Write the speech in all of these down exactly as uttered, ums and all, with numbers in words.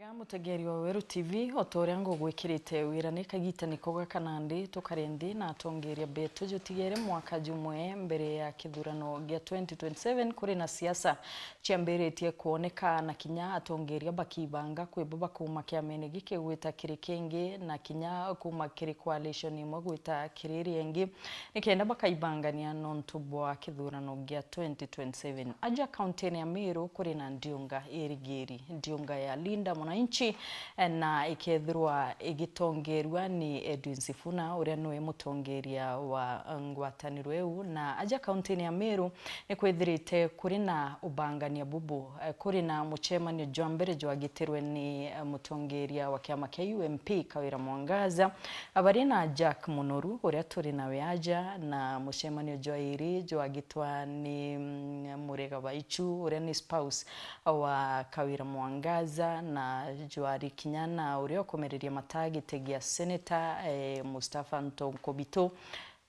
Ga mutegeri wa Weru T V, o ta uria ngugwikirite wira ni kagita niko gaka nandi tukare nthi na atongeria betu jutigere mwaka jumwe mbere ya kithurano gia twenty twenty-seven, kuri na siasa ciambiritie kwoneka na kinya atongeria bakibanga kwi bo bakuuma kiamene giki gwita kiri kingi na kinya kuuma kiri coalition imwe gwita kiri iria ingi. Nikenda bakaibangania nontu bwa kithurano gia twenty twenty-seven. Aja kauntine ya Meru kuri na ndiunga irigiri, ndiunga ya Linda Mwananchi, eh, na ikethirwa igitongerua ni Edwin Sifuna, uria niwe mutongeria wa ngwataniro iu. Na aja kauntine ya Meru nikwithirite kuri na ubangania bubu, eh, kuri na mucemanio jwa mbere jwagitirwe ni, eh, mutongeria wa kiama kia U M P Kawira Mwangaza, bari na Jack Munoru, uria turi nawe aja, na mucemanio jwa iri jwagitwa ni, mm, Murega Baichu, uria ni spouse wa Kawira Mwangaza, na jwari kinya na uria ukomereria mata giti gia senator, eh, Mustafa Ntonkobitu.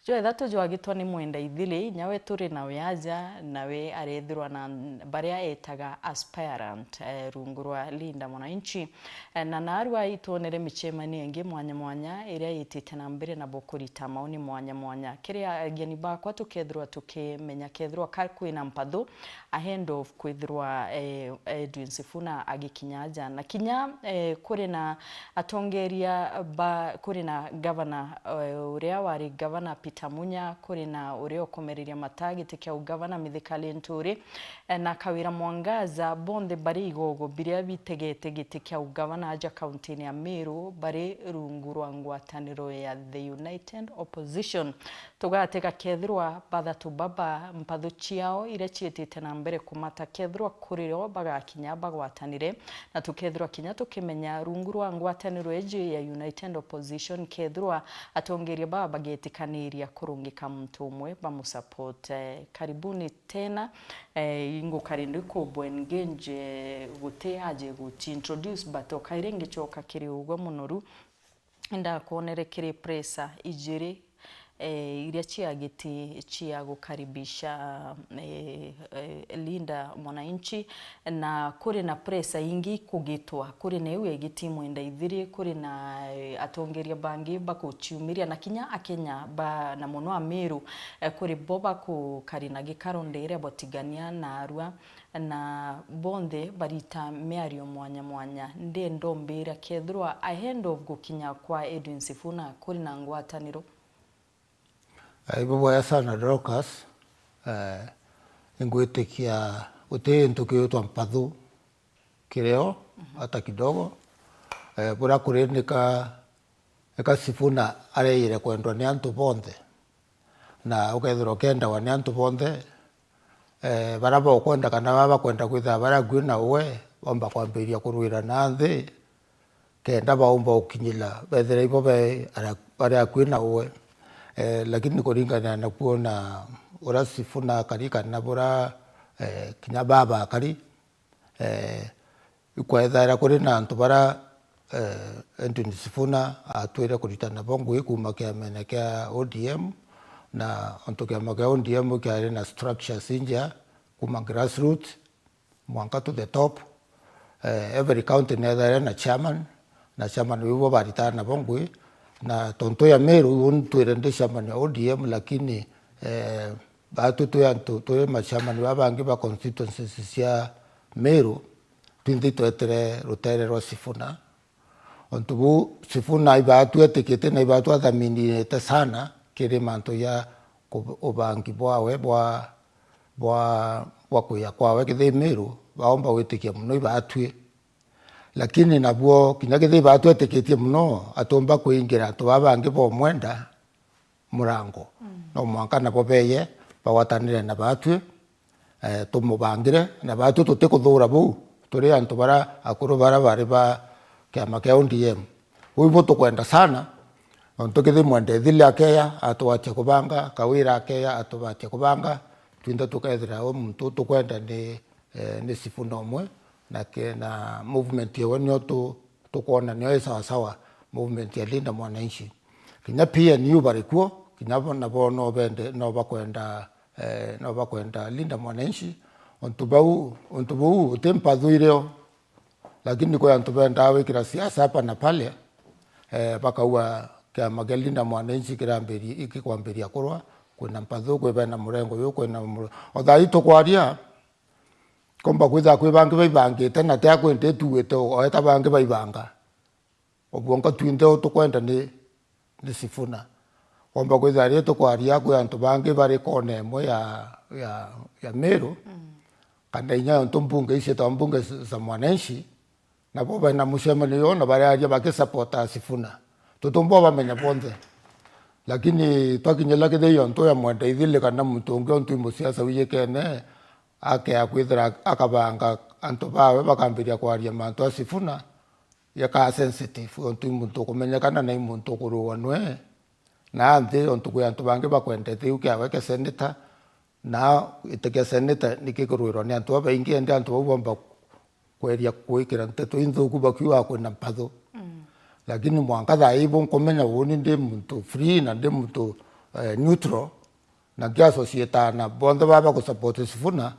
Jwa ithatu jwagitwa ni Mwenda Ithili, inya we turi nawe aja, nawe arethirwa na baria etaga aspirant, eh, rungu rwa Linda Mwananchi. Eh, na narua itwonere micemanio ingi mwanya mwanya iria yitite na mbere na bo kurita maoni mwanya mwanya. Kiri ageni bakwa tukethirwa tukimenya kethirwa ka kwina mpathu ahead of kwithirwa, eh, Edwin Sifuna agikinya aja. Na kinya, eh, kuri na atongeria ba, kuri na gavana, eh, uria wari gavana Peter Munya, kuri na uria ukomereria mata giti kia ugavana Mithika Linturi, eh, na Kawira Mwangaza, bonthe bari igogo biria bitegete giti kia ugavana aja kauntine ya Meru, bari rungu rwa ngwataniro ya The United Opposition. Tugatega kethirwa bathatu baba mpathu ciao iria ciitite na mbere kumata kethirwa kuri o bagakinya bagwatanire, na tukethirwa kinya tukimenya rungu rwa ngwataniro iji ya United Opposition kethirwa atongeria baba bagetikaniria kurungika muntu umwe bamusupport. Eh, karibuni tena. Eh, ingukari ndi kubwe engage, eh, guti aje guti introduce, but o kairi ngicoka kiri ugwe Munoru. Ndakwonere kiri pressure ijiri, eh, iria cia giti cia gukaribisha, eh, eh, Linda Mwananchi, na kuri na pressure ingi ikugitwa, kuri na iu ya giti Mwenda Ithiri, kuri na, eh, atongeria bangi bakuciumiria, na kinya Akenya ba, na mono Ameru, eh, kuri bo bakukari na gikaro ndeere botigania na arua. Na bonthe barita miario mwanya mwanya. Ndi ndombira kethirwa ahead of gukinya kwa Edwin Sifuna kuri na ngwataniro? Eh, ibo bwega sana Dorcas. Eh, ningwitikia guti gintu kiitwa mpathu kirio hata kidogo. Eh, buria kuri nika, nika Sifuna areire kwendwa ni antu bonthe. Na ukethirwa ukiendawa ni antu bonthe, eh, baria baukwenda kana baria bakwenda kwithira bari akui na uwe, baumba kwambiriria kurwira na nthi, kenda baumba ukinyira, bethira ibo be-, ara-, bari akui na uwe. Eh, lakini kuringana na kuona uria Sifuna akari kana buria, eh, kinya baba akari, Eh, ikwethaira kuri na antu baria, eh, Edwin Sifuna atwire kurita nabo ngui kuuma kiamene kia O D M, na antu kiama kia O D M kiari na structures injea kuuma grassroots mwanka to the top. Eh, every county neethaire na chairman, na chairman wibo baritaga nabo ngui, na tontu ya Meru, uu ntwire ndi chairman ya O D M, lakini, eh, baatu twi antu, twi ma chairman baa bangi ba constituencies cia Meru, twinthe itwetire rutere rwa Sifuna. Untu buu Sifuna ibaatu etikite na ibaatu athaminite sana kiri mantu ja ku-, ubangi bwawe bwa, bwa, bwa kuya kwawe kithii Meru, baomba gwitikia mono ibaatwi. Lakini nabuo, kinya kethira ibaatwetikitie mono, atiumba kwingira antu baa bangi bomwenda murango. Mm. No mwanka nabo beeye, bagwatanire na baatwi, eh, tumubangire, na baatwi tutikuthura buu. Turi antu baria akuru baria bari ba kiama kia O D M. Uu ibo tukwenda sana, nontu kethira Mwenda Ithili akeeya, atugwatia kubanga, Kawira akeeya, atugwatia kubanga, twinthe tukethira uu muntu uu tukwenda ni eh, ni Sifuna umwe, na ke-, na movement yewe nio tu-, tukwona nio i sawa sawa, movement ya Linda Mwananchi. Kinya P N U bari kuo, kinya bo, nabo no bende, no bakwenda, eh, no bakwenda Linda Mwananchi. Untu bau, untu buu uti mpathu irio, Lakini kwi antu bendaa gwikira siasa hapa na pale, eh, bakaua kiama kia Linda Mwananchi kirambiri-, ikikwambiria kurwa, kwina mpathu, kwi bena murengo uyu, kwina mure-, o thaa ii tukwaria, komba kwithira kwi bangi baibangite, na tia kwindi tuwite o eta bangi baibanga. O bwonka twinthe u tukwenda ni, ni Sifuna. Komba kwithira ri tukwaria kwi antu bangi bari kona imwe ya, ya, ya Meru, kana inya ontu mbunge icietwa mbunge za mwananchi, nabo bena mucemanio yo na bariaria bakisapota Sifuna. Tutumba bamenya bonthe. Lakini twakinyira kithia iyo ntu ya mwenda ithili kana muntu ungi ontu i musiasa wijikene, akea kwithira akabanga antu bawe bakambiria kwaria mantu a Sifuna, yaka sensitive, ontu i muntu ukumenyekana na i muntu ukurua nwe. Na nthi, ontu kwi antu bangi bakwendete iu kiawe kia seneta, na giti kia seneta nikikurwirwa ni antu babaingi, indi antu bau bomba kweria kwikira nteto inthuku bakiuga kwina mpathu. Lakini mwanka thaa ii bunkumenya uuni ndi muntu free na ndi muntu, eh, neutral, na nkiassociataa na bonthe baba bakusupport Sifuna,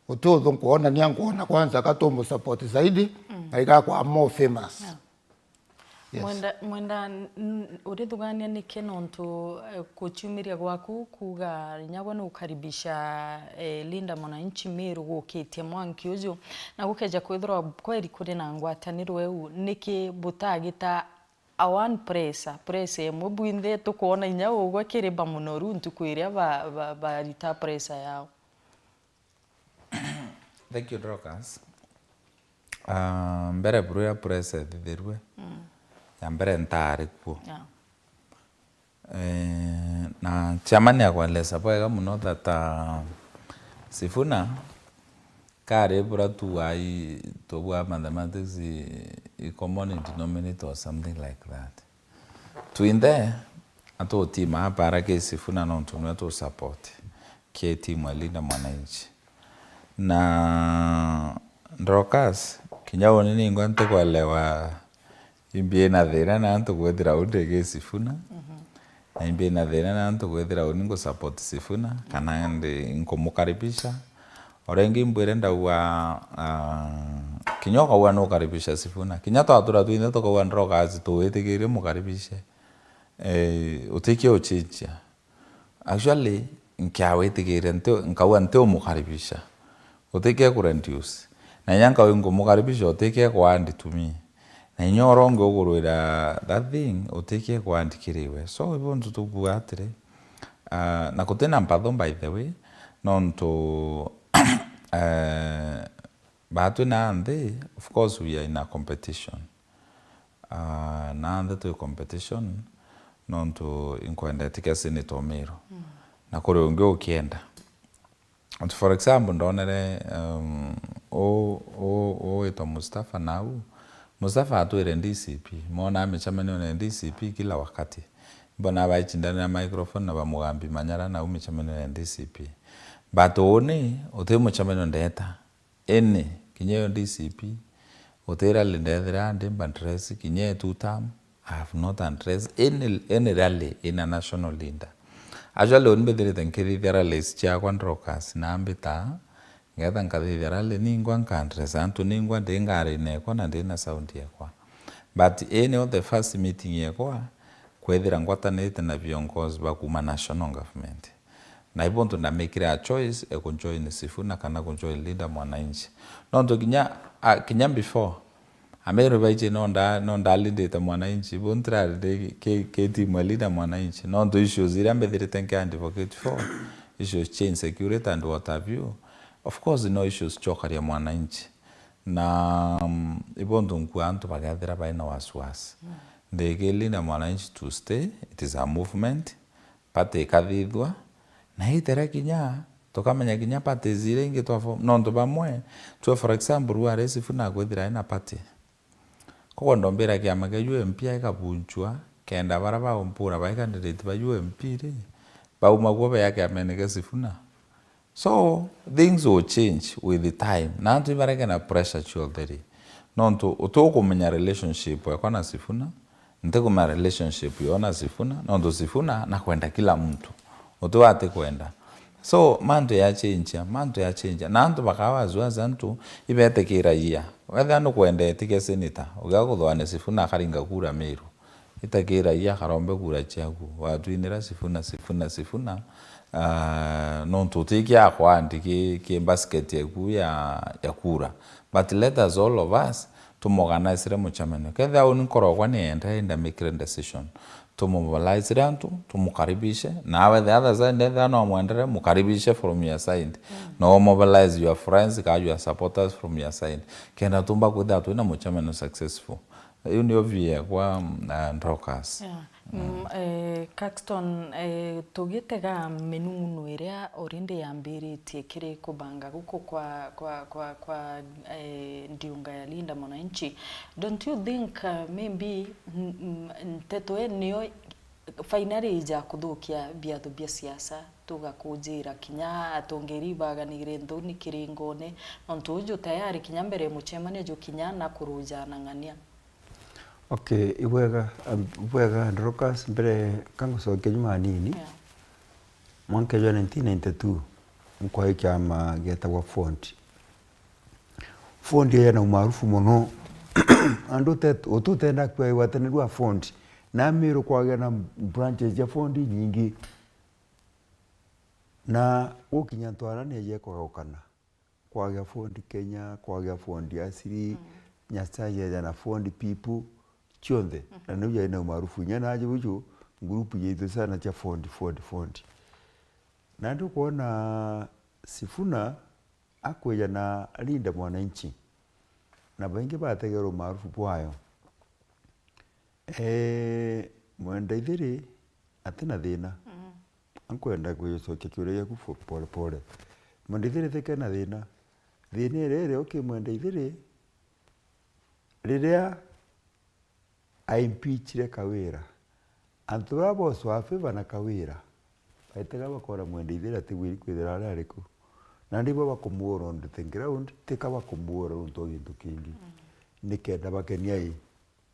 guti uthu nkwonania, nkwona kwanza ka tumusupport zaidi, na igakwaa more famous. Yeah. Yes. Mwenda, mwenda n-, n-, urithugania niki nontu, eh, guciumiria gwaku kuuga inya gwe nukaribisha, eh, Linda Mwananchi Meru gukitie mwanki uju, na gukeja kwithirwa kweri kuri na ngwataniro iu, niki butagita a one presser, presser imwe bwinthe tukwona inya ugwe kiri bamunoru ntuku iria ba, ba, barita presser yao? Thank you, Dorcas. Ah, mbere buru ya press ethithirue, ya mbere ntaari kuo. Yeah. Eh, na chairman akueleza bwega muno that, ah, Sifuna kari bura tu ai tubua mathematics i, i common denominator or something like that. Twinthe, atutima apara ki Sifuna nontu nwe tu support ki timu ya Linda Mwananchi. Na Dorcas, kinya uni ningwa ntikwelewa imbi ina thina na antu kwithira undi ki Sifuna. Na imbi ina thina na antu kwithira uni ngu support Sifuna, kana ndi nkumukaribisha. O ringi mbwire ndauga, ah, kinya ukauga nukaribisha Sifuna. Kinya twatura twinthe tukauga Dorcas tuwitikirie mukaribishe. Eh, utikia uchinchia. Actually, nkiawitikiria nti, nkauga nti umukaribisha. Utikia kureduce. Na inya nkauga nkumukaribisha utikia kuandi to me. Na inya uria ungi ugurwira that thing, utikia kuandi kiri we. So, ibo ntu tukuuga atiri, ah, na gutina mpatho by the way, nontu, eh, baatwi na nthi, of course we are in a competition. Ah, na nthi twi competition, nontu inkwendete kia Senator Miru. Na kuri ungi ukienda. But for example, ndonere, um, u, u, u witwa Mustafa nau. Mustafa atwire D C P. Mona micemanio na D C P kila wakati. Mbona baicindana na microphone na bamugambi manyara nau micemanio na D C P. But uni, uti mucemanio ndeta. Any, kinya iyo D C P, uti rally ndethira ndi mba dress, kinya iyo two term, I have not addressed any, any rally in a national leader. Actually, uni mbithirite nkithithia rallies ciakwa Dorcas, na mbita, ngetha nkathithia rally, ningwa nka address antu, ningwa ndi ngari nekwa na ndi na sound yekwa. But any of the first meeting yekwa, kwithira ngwatanite na viongozi ba kuma national government. Na ibo ntu ndamikire a choice e kujoin Sifuna kana kujoin Linda Mwananchi. Nontu kinya, a, kinya before, Ameru baiji no nda, no ndalindite Mwananchi, ibo ntirari ndi ki, ki timu e Linda Mwananchi. Nontu issues iria mbithirite nki advocate for, issues cia insecurity and what have you, of course no issues cia ukaria mwananchi. Na, mm, ibo ntu nkua antu bagethira baina wasiwasi. Ndiki Linda Mwananchi to stay, it is a movement. Party ikathithua, na itera kinya, tukamenya kinya parties iria ingi twa form. Nontu bamwe, tue for example, rua ari Sifuna akwithira ena party. Koguo ndombira kiama kia U M P aikabunchwa, kenda bara baumpura bai candidate ba U M P ri, bauma kuo beya kiamene kia Sifuna. So, things will change with the time. Na antu ibareke na pressure cionthe ri. Nontu utukumenya relationship yakwa na Sifuna, ntikumenya relationship yo na Sifuna, nontu Sifuna nakwenda kila mtu. Uti wati kwenda. So, mantu yachenjia, mantu yachenjia. Na antu bakaba as well as antu ibetikiragia. Wethira nukwendete ke senator, ugia kuthwane Sifuna akaringa kura Meru. Itakiragia akarombe kura ciaku. Watwinira Sifuna, Sifuna, Sifuna. Ah, nontu utikia akwandi ki, ki basket yaku ya, ya kura. But let us all of us tumuorganisire mucemanio. Kethira uni nkorokwa ni enda, enda make a decision. Tumumobilizire antu, tumukaribishe. Nawe the other side, ethira no mwendere, mukaribishe from your side. Mm. Na umobilize your friends, ka your supporters from your side. Kenda tumba kwithira twina mucemanio successful. Iu nio view yakwa, mm, ah, Dorcas. Yeah. Mm, eh, Caxton, eh, tugitega minung'uno iria already yambiritie kiri kubanga guku kwa, kwa, kwa, kwa, eh, ndiunga ya Linda Mwananchi, don't you think, uh, maybe, mm, mm, nteto ii nio finally ija kuthukia biatho bia siasa, tugakujira kinya atongeri baganire nthuni kiringone, nontu uju tayari kinya mbere ya mucemanio jukinya na kuruja na ng'ania? Okay, ibwega, um, ibwega Dorcas, mbere ka ngucokia nyuma hanini. Yeah. Mwanka jwa nineteen ninety-two, nkwae kiama gietagwa Ford. Ford yena umaarufu mono. Andu te-, ututenda kwigwatanirua Ford. Na Meru kwagia na branches cia Ford nyingi. Na gukinya ntwara ni yekwaga ukana. Kwagia Ford Kenya, kwagia Ford Asili, mm, Nyasaye aja na Ford people, cionthe. Mhm. Na niu yaina umaarufu. Inya naje buju, group yetu sana cia Ford, Ford, Ford. Na ndio kuona Sifuna akwija na Linda Mwananchi. Na baingi bategera umaarufu bwayo. Eh, Mwenda Ithiri atina thina. Mm. Ankwenda gucokia kiuria giaku fo-, pole pole. Mwenda Ithiri tikena thina. Thina iria iri uki Mwenda Ithiri, riria aimpeachire Kawira, antu baria boswa favor na Kawira, baitega bakora Mwenda Ithiri atigwiri kwithira ari ariku. Na nibo bakumuura on the ground, tika bakumuura nontu o gintu kingi. Mm. Nikenda bakenia i,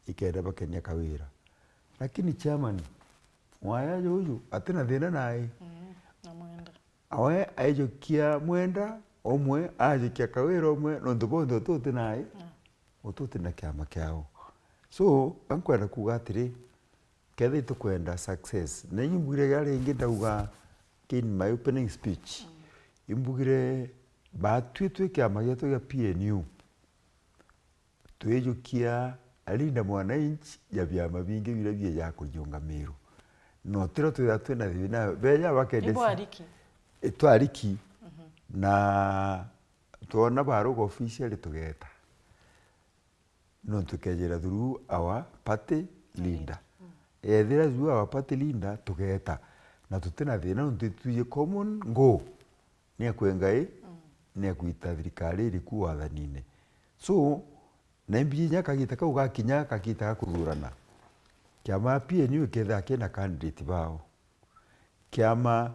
ikenda bakenia Kawira. Lakini chairman, mwaya juju, atina thina nae. Mm, na Mwenda. Awe aijukia Mwenda umwe, ajukia Kawira umwe, nontu bonthe ututi nae, mm, ututi na kiama kiao. So, ankwenda kuuga atiri, kethira itukwenda success, na imbugire gia ringi ndauga in my opening speech, mm, imbugire, batwi twi kiama gietu gia P N U, twijukia Linda Mwananchi ja biama bingi biria bieja kuriunga Meru. No tiro twithira twina thina, beja bakende. Ibo ariki? I, twariki. Mhm. Na twona baruga officially tugeta. Nontu kejera through our party leader. Mm. Ethira through our party leader tugeta. Na tutina thina nontu twiji common goal. Ni akwenga i, mm, ni akwita thirikari iriku wathanine. So, na imbi inya kagita kau gakinya, kagita ga kuthurana. Kiama P N U ikethira kina candidate bao. Kiama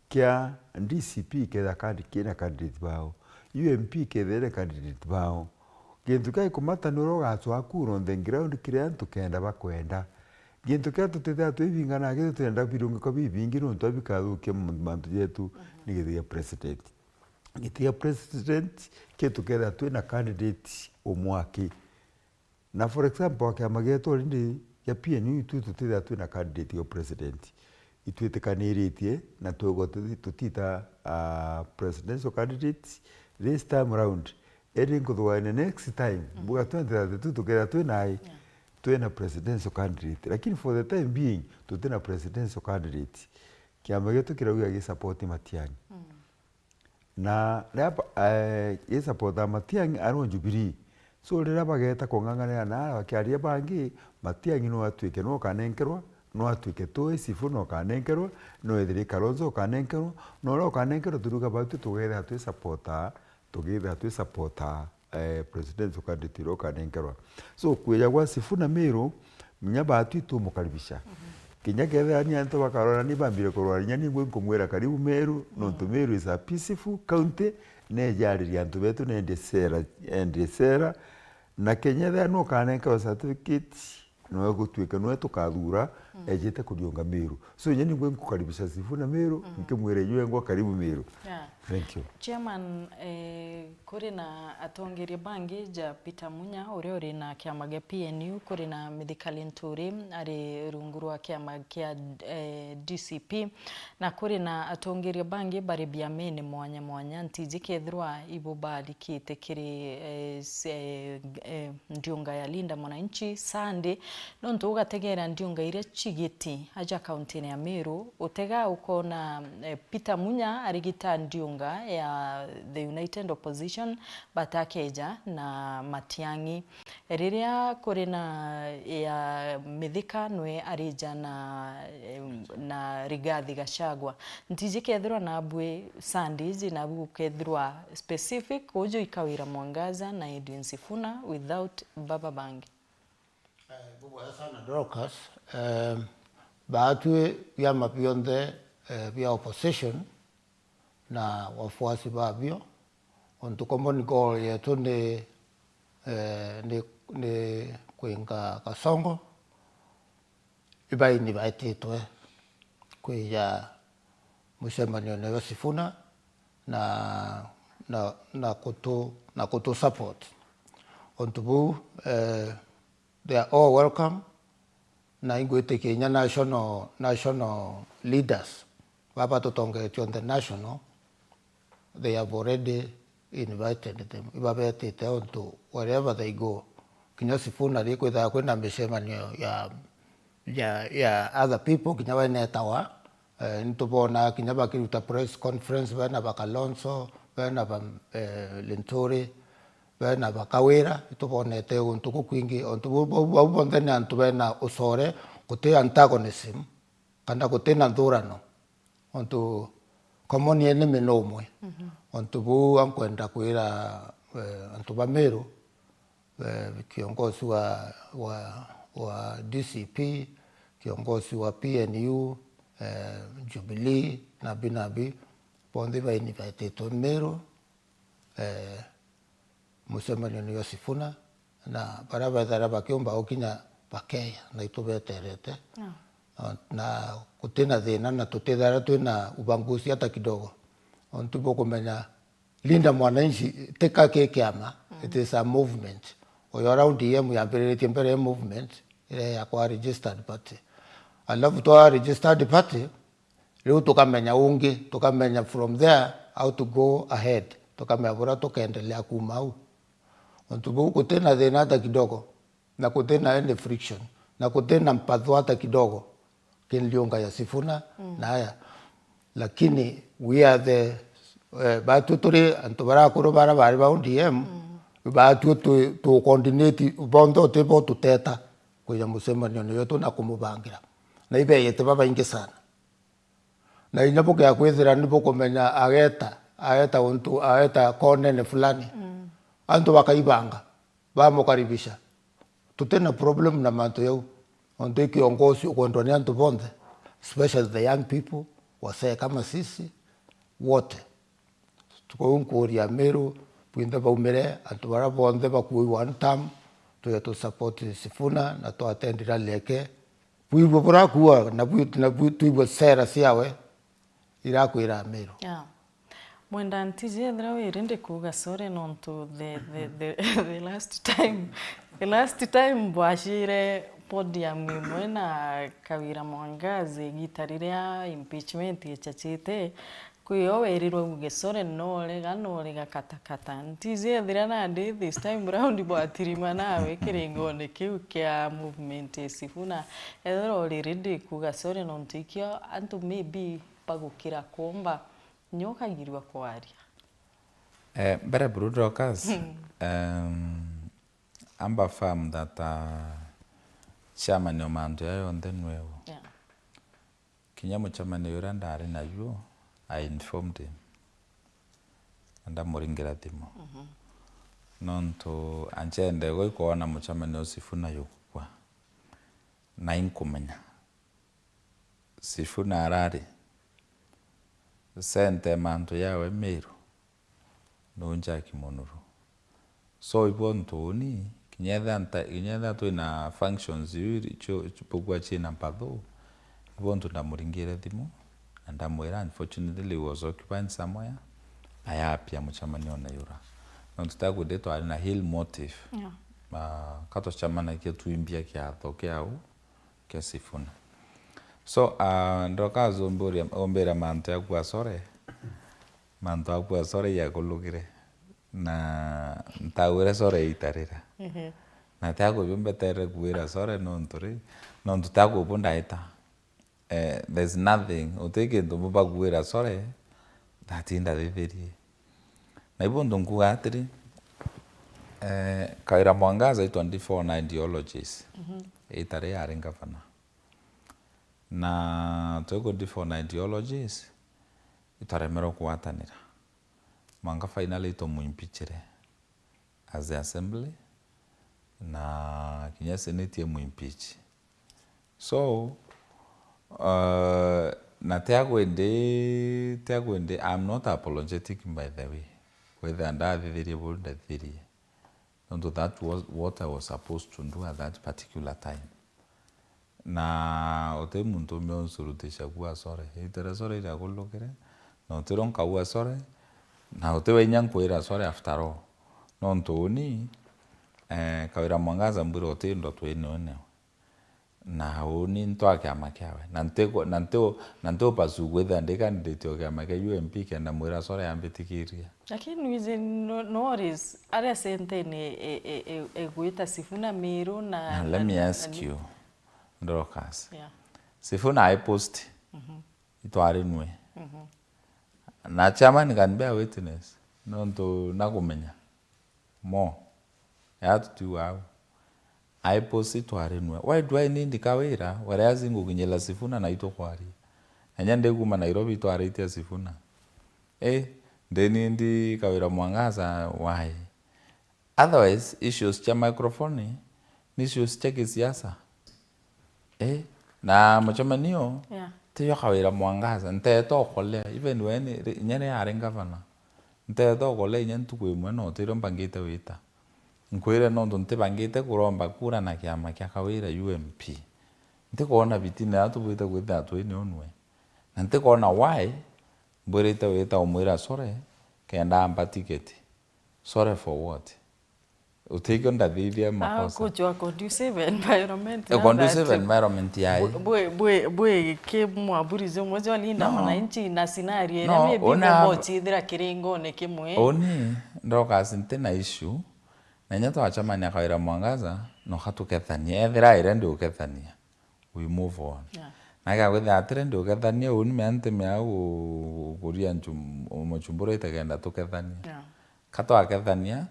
kia D C P ikethira kandi-, kina candidate bao. U M P ikethira ina candidate bao. Gintu kia gikumata ni uria ugacwaa kura on the ground kiria antu kenda bakwenda. Gintu kia tutithira twibingana, githu turenda birungika bibingi nontu abikathukia m-, mantu jetu, mhm, ni giti gia president. Giti gia president, kethira twina candidate umwe aki. Na for example, kiama gietu already gia P N U, itwi tutithira twina candidate ya president. Itwitikaniritie na twigwa tuti-, tutita, ah, presidential candidate this time round. Eri nkuthugania next time, mm, mbuga twenty thirty-two tukethira twina ai, yeah, twina presidential candidate. Lakini for the time being, tutina presidential candidate. Kiama gietu kirauga gisupport Matiang'i. Mm. Na riria ba-, eh, gisupporta Matiang'i ari o Jubilee. So, riria bageta kung'ang'anira na aria bakiaria bangi, Matiang'i no atwike no ukanenkerwa, no atwike tu Sifuna ukanenkerwa, no ethire Kalonzo ukanenkerwa, na uria ukanenkerwa turuga batu tugethira twi supporta, tugethira twi supporta, eh, presidential candidate uria ukanenkerwa. So, kwija gwa Sifuna Meru, munya batwi tumukaribisha. Mhm. Kinya kethira ni antu bakarora ni bambire kurwara, inya ningwe nkumwira karibu Meru, nontu, mm, Meru is a peaceful county, nejariria antu betu nende sera, ende sera, na Kenya ethira nukanenkerwa certificate, noe gutwike noe tukathura, ejite kuriunga Meru. So, inya ningwe nkukaribisha Sifuna Meru, nkimwira inywe ngwa karibu Meru. Yeah. Thank you. Chairman, eh, kuri na atongeria bangi ja Peter Munya, uria uri na kiama gia P N U, kuri na Mithika Linturi, ari rungu rwa kiama kia, eh, D C P, na kuri na atongeria bangi bari biamene mwanya mwanya. Ntiji kethirwa ibo barikite kiri, eh, se-, eh, ndiunga ya Linda Mwananchi Sunday, nontu ugategera ndiunga iria cigiti aja kauntine ya Meru, utega ukona, eh, Peter Munya arigita ndiunga ya the United Opposition, batakeja na Matiang'i. Riria kuri na ya Mithika nwe arija na, eh, na Rigathi Gachagua. Ntiji kethirwa nabwi Sunday iji nabu gukethirwa specific, uju ikawira Mwangaza na Edwin Sifuna without baba bangi. Eh, bubwega sana Dorcas. Eh, baatwi biama bionthe, eh, bia opposition na wafuasi babio, ontu common goal yetu ni, eh, ni, ni kwinga Kasongo, ibaini baititwe kwija mucemanione jwa Sifuna na, na, na kutu, na kutu support. Ontu buu, eh, they are all welcome, na ingwitikia inya national, national leaders baba tutongetie on the national, they have already invited them. Ibabetite ontu wherever they go. Kinya Sifuna rikwithaga kwina micemanio ya, ya, ya other people, kinya we netawa, eh, nitubonaa kinya bakiruta press conference, bena ba Kalonzo, bena ba, eh, Linturi, bena ba Kawira, itubonete guntu gukwingi, ontu bau, bau, bau bonthe ni antu bena ucore, guti antagonism, kana guti na nthurano, ontu common enemy ni umwe. Ontu buu ankwenda kwira, eh, antu ba Meru, eh, kiongozi wa, wa, wa D C P, kiongozi wa P N U, eh, Jubilee, nabi nabi, bonthe baini baititwe Meru, eh, mucemanio ni jwa Sifuna, na baria bethira bakiumba gukinya bakeya, na itubeterete. Na, na gutina thina, na tutithira twina ubaguzi hata kidogo. Ontu bukumenya Linda Mwananchi ti ka ki kiama, it is a movement. Uyo aria O D M yambiriritie mbere ya movement, iria yakwa registered party. Alafu twa registered party, riu tukamenya ungi, tukamenya from there how to go ahead, tukamenya buria tukendelea kuuma au. Ontu buu gutina thina hata kidogo, na gutina any friction, na gutina mpatho hata kidogo, kindiunga ya Sifuna na aya. Lakini we are the, eh, batu turi antu baria akuru baria bari ba O D M, batu tu, tu coordinate bonthe uti bo tuteta kwija mucemanio ni wetu na kumubangira. Na ibeyete babaingi sana. Na inya bukea kwithira ni bukumenya ageta, ageta untu, ageta konene fulani. Antu bakaibanga, bamukaribisha. Tutina problem na mantu jau. Ontu i kiongozi ukwendwa ni antu bonthe, especially the young people, wasee kama sisi, wote. Kou nkuuria Meru, bwinthe baumire, antu baria bonthe bakuui one term, twije tu support Sifuna na twatendi rally yake. Bwibwe burakua, na bwi-, na bwi-, twibwe sera ciawe irakwira Meru. Yeah. Mwenda ntiji ethira wiri ndikuuga sorry nontu the, the, the, the last time, the last time bwacire podium imwe na Kawira Mwangaza igita riria impeachment ichachite, Kwi o werirwe uge, "Sorry, norega, norega, kata, kata." Ntiji ethira nandi this time round bwatirima nawe kiringone kiu kia movement ya Sifuna. Ethira uri ready kuga sorry nontu ikio antu maybe bagukira kuumba, nyo ukagirua kwaria. Eh, mbere buru Dorcas, um, amba firm that, uh, chairman o mantu ya yonthe nwewe. Yeah. Kinya mucemanio uria ndari najuo, I informed him. Na ndamuringira thimu. Mhm. Nontu ancende gwe ikwona mucemanio Sifuna yukukua. Na inkumenya. Sifuna arari. Sente mantu yawe Meru. Nunjaki munuru. So, ibo ntuni, kinya ethia nta-, kinya ethia twina functions iu iri cio, cio, bugua ciina mpathu, Ibo untu ndamuringire thimu, na ndamwira, unfortunately, he was occupied somewhere, ayapia mucemanione yura. Nontu takwende twari na ill motive. Yeah. Ah, ka tucemanagia twimbia kiatho kiau kia Sifuna. So, ah, Dorcas umburia, umbira mantu ya kuuga sorry. Mantu ya kuuga sorry yakulukire. Na ntagwire sorry itarira. Mhm. Na tiakubu mbetere kuwira sorry nontu ri, nontu tiakubu ndaita. Eh, there's nothing, uti kintu mbuba kuwira sorry, that indathithirie. Na ibu untu nkuga atiri, eh, Kawira Mwangaza itwa different ideologies. Mhm. Itari ari ngavana. Na twi ku different ideologies, itwaremerwe kugwatanira. Mwanka finally itumuimpeachire as the assembly, na kinya senate imwimpeach. So, uh, na tiagwende, tiagwende, I'm not apologetic, by the way. Kwithira ndathithirie buru ndathithirie. Nontu that was what I was supposed to do at that particular time. Na uti muntu umbe unsurutisha kuuga sorry. Itere sorry irakulukire, na utiro nkaua sorry, na uti wa inya nkwira sorry after all. Nontu uni, eh, Kawira Mwangaza mbwire uti ndo twinone. Na uni ntwa kiama kiawe. Na nti, na nti, na nti upasu kwithira ndi candidate o kiama kia U M P kenda mwira sorry ambitikiria. Lakini wiji no, no worries, aria senteni e, e, e, egwita Sifuna Miru na, na let me na, ask na, you, Dorcas. Yeah. Sifuna ai post. Mhm. Itwari nwe. Mhm. Na chairman can bear witness. Nontu nakumenya. Mo. Ya tutiuga au. Ai post itwari nwe. Why do I need Kawira? Whereas ngukinyira Sifuna na itukwaria. Na nya ndi kuma Nairobi itwaritie Sifuna. Eh, ndi nindi Kawira Mwangaza, why? Otherwise, issues cia microphone ni issues cia kisiasa. Eh, na mucemanio, yeah, tiyo Kawira Mwangaza, nteto kolea, even when ri-, inya ri ari ngavana, nteto kolea inya ntuku imwe no tirio mbangite wita. Nkwire nontu ntibangite kuromba kura na kiama kia Kawira U M P. Ntikwona bitina ya tubwite kwithira twini unwe. Na ntikwona why mbwirite wita umwira sorry kenda amba tiketi. Sorry for what? Utikio ndathithia makosa. Kuchwa conducive environment. A conducive environment yai. Bwi, bwi, bwi ki mwaburi jumwe jwa Linda Mwananchi na scenario iria maybe una bobochithira kiringone kimwe. Uni, Dorcas nti na issue. Na inya twacemania Kawira Mwangaza, no katukethania. Ethira aire ndi ukethania. We move on. Yeah. Na gagwithira atiri ndi ukethania, uni mea nti mea gu-, gukuria nchum-, muchumbura itegenda tukethania. Yeah. Ka twakethania,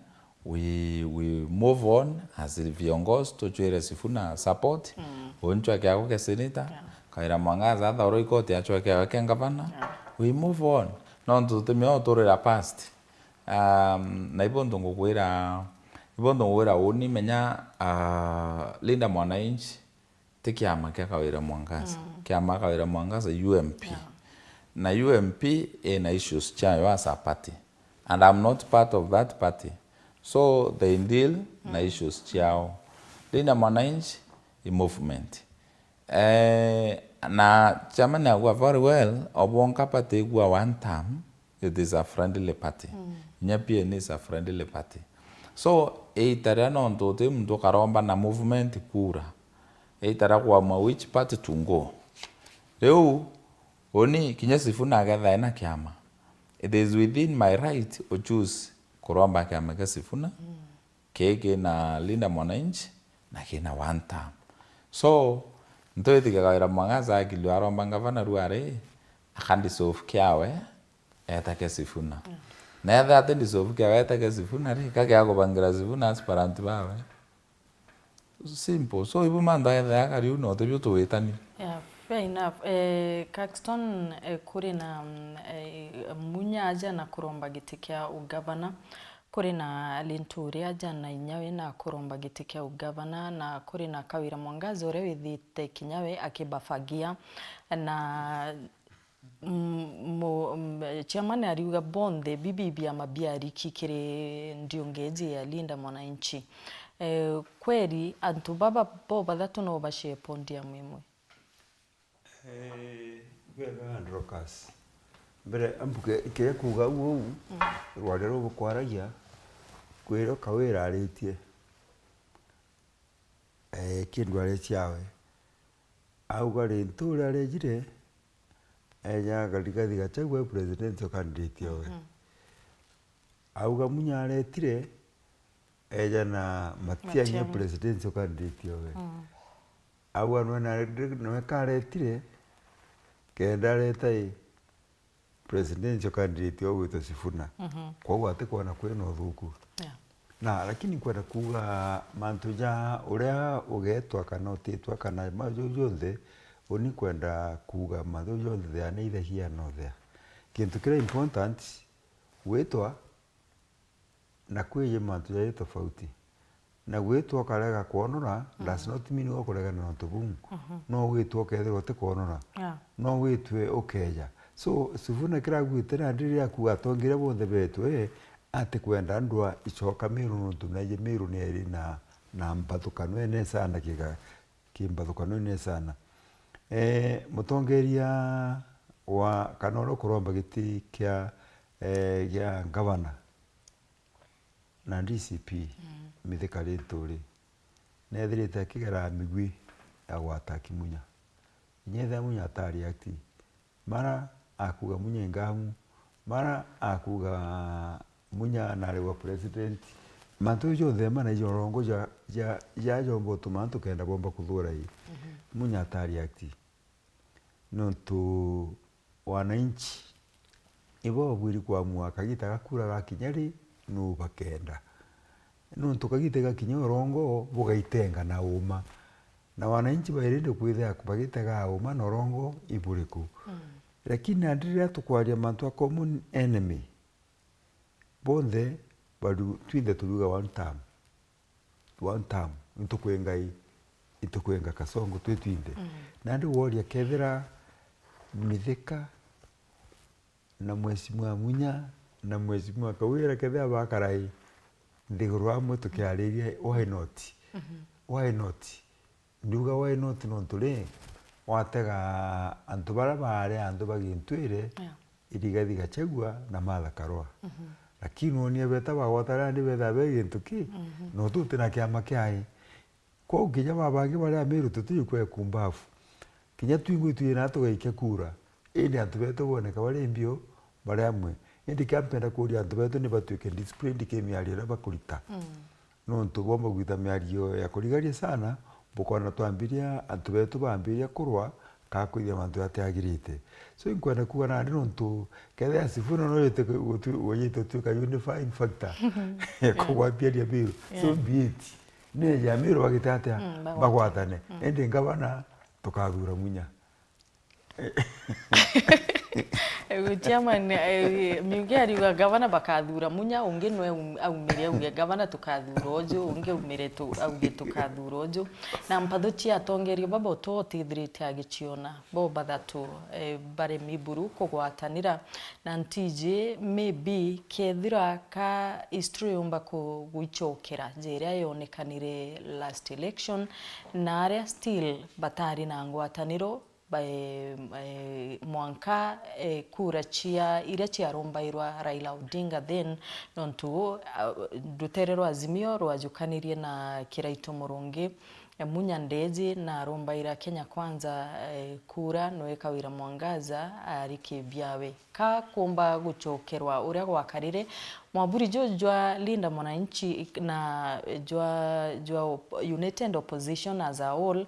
we, we move on as viongozi, tuchwire Sifuna support. Mm. Unchwa kiago kia senator, yeah, Kawira Mwangaza athaurwa ikoti achwa kiago kia ngavana. Yeah. We move on. Nontu tutimea uturira past. Um, na ibo ntu ngukwira, ibo ntu ngukwira uni menya, uh, Linda Mwananchi, ti kiama kia Kawira Mwangaza. Mm. Kiama Kawira Mwangaza, U M P. Yeah. Na U M P ina issues ciayo as a party. And I'm not part of that party. So they deal na, mm, issues ciao. Linda Mwananchi i movement. Eh, na chairman agua very well, obwonka party igua one term, it is a friendly party. Mm. Inya P N is a friendly party. So, iita ria nontu uti muntu ukaromba na movement kura. Iita ria kuamua which party to go. Riu, uni kinya Sifuna agetha ena kiama. It is within my right to choose kuromba kiama kia Sifuna. Mm. Kii kina Linda Mwananchi na kina one term. So, ntwitikia Kawira Mwangaza akilwa aromba ngavana riu ari, aka dissolve kiawe, eta kia Sifuna. Mm. Na etha ati dissolve kiawe eta kia Sifuna ri, ka kia kubangira Sifuna aspirant bawe. Simple. So, ibu mantu etha akariu no tibio tuwitani. Yeah, fair enough. Eh, Caxton, eh, kuri na, mm, eh, Munya aja na kuromba giti kia ugavana. Kuri na Linturi aja na inya we na kuromba giti kia ugavana, na kuri na Kawira Mwangaza uria withite kinya we akibafagia, na, mm, mu-, mm, chairman ariuga bonthe bibi biama biariki kiri ndiungeji ya Linda Mwananchi. Eh, kweri antu baba bo bathatu no bashie podium imwe? Eh, bwega Dorcas. Mbere ambuke kire kuuga uu uu, rwaria ruu bukwaragia, kwiro Kawira aritie, eh, kindu ari ciawe. Auga Rintu uria arejire, eja Rigathi Gachagua e presidential candidate owe. Auga Munya aretire, eja na Matiang'i e Matiang'i. presidential candidate owe. Auga nwe na, nwe karetire, kenda areta i presidential candidate owe gwitwa Sifuna. Kwou atikwona kwina uthuku. Yeah. Na, lakini nkwenda kuuga mantu ja uria ugetwa kana utitwa kana ma-, jau jonthe, uni nkwenda kuuga mantu jau jonthe they are neither here nor there. Kintu kiria important, gwitwa na kwiji mantu jairi tofauti. Na gwitwa ukarega kwonora, does not mean uga kuregana na untu buu. No witwa ukethirwa utikwonora. Yeah. No witwe ukeja. So, Sifuna kira aguite nandi riria akuuga atongeria bonthe betwe, ati kwenda ndwa icoka Miru nontu naiji Miru ni eri na, na mbathukano ene sana kiga, kimbathukano ene sana. Eh, mutongeria wa, kana uria ukuromba giti kia, eh, gia ngavana, na D C P, Mithika Linturi, neethirite akigera migwi ya gwataki Munya. Kinya ethira Munya atareact, mara akuuga Munya ingamu, mara akuuga Munya naregwa president, mantu jau jonthe mana ijo orongo ja, ja, ja jomba utuma antu kenda bomba kuthuura ii. Munya atareact. Nontu wananchi ibo babwiri kuamua kagita ga kura gakinya ri, nuu bakenda. Nontu kagita gakinya orongo bugaitenga na uuma. Na wananchi bairi ndi kwithira bagitega uuma na orongo iburiku. Lakini nandi riria tukwaria mantu a common enemy, bonthe bariu, twinthe turiuga one term. One term, ntukwenga i, itukwenga Kasongo twi twinthe. Nandi woria kethira Mithika na Mheshimiwa Munya na Mheshimiwa Kawira kethira bakara i nthiguru amwe tukiariria, why not? Why not? Ndiuga why not nontu ri, watega antu baria baari antu ba gintwire, Yeah. i Rigathi Gachagua na Martha Karua. Lakini wonie beta bagwatana ni betha be gintu ki, no tuti na kiama kiai. Kwou kinya babangi baria Amiru tutijukwe kumbafu. Kinya twingwi twina tugaikia kura. Indi antu betu boneka bari mbio bari amwe. Indi kia mpenda kuria antu betu ni batuike disciplined ki miario iria bakurita. Nontu bomba gwita miario ya kurigaria sana, bukona twambiria, antu betu bambiria kurwa, kana kwithia mantu jatiagirite. So, inkwenda kuuga nandi nontu kethira Sifuna no yite gutu-, wajite gutuika unifying factor ya kugwatiania Amiru. So Yeah. be it. Neja Amiru bagite atia? Mm, bagwatane. Bagwatane. Mm. Indi ngavana tukathura Munya. Chairman, eh, Miugi ariuga gavana bakathura Munya, ungi nwe um-, aumire auge gavana tukathura uju, ungi aumire tu-, auge tukathura uju. Na mpatho cia atongeria baba utwo utithirite agiciona, bo bathatu, eh, bari Miburu kugwatanira na ntiji, maybe kethira ka history yumba ku-, guicokera, ja iria yonekanire last election, na aria still batari na ngwataniro, ba-, eh, eh, mwanka, eh, kura cia, iria ciarombairwa Raila Odinga then, nontu, ah, rutere rwa Azimio rwajukanirie na Kiraitu Murungi, eh, Munya ndeji na arombaira Kenya Kwanza, eh, kura, noe Kawira Mwangaza ari kibiawe. Ka kumba gucokerwa uria gwakarire, mwaburi juu jwa Linda Mwananchi na jwa, jwa op-, United Opposition as a whole,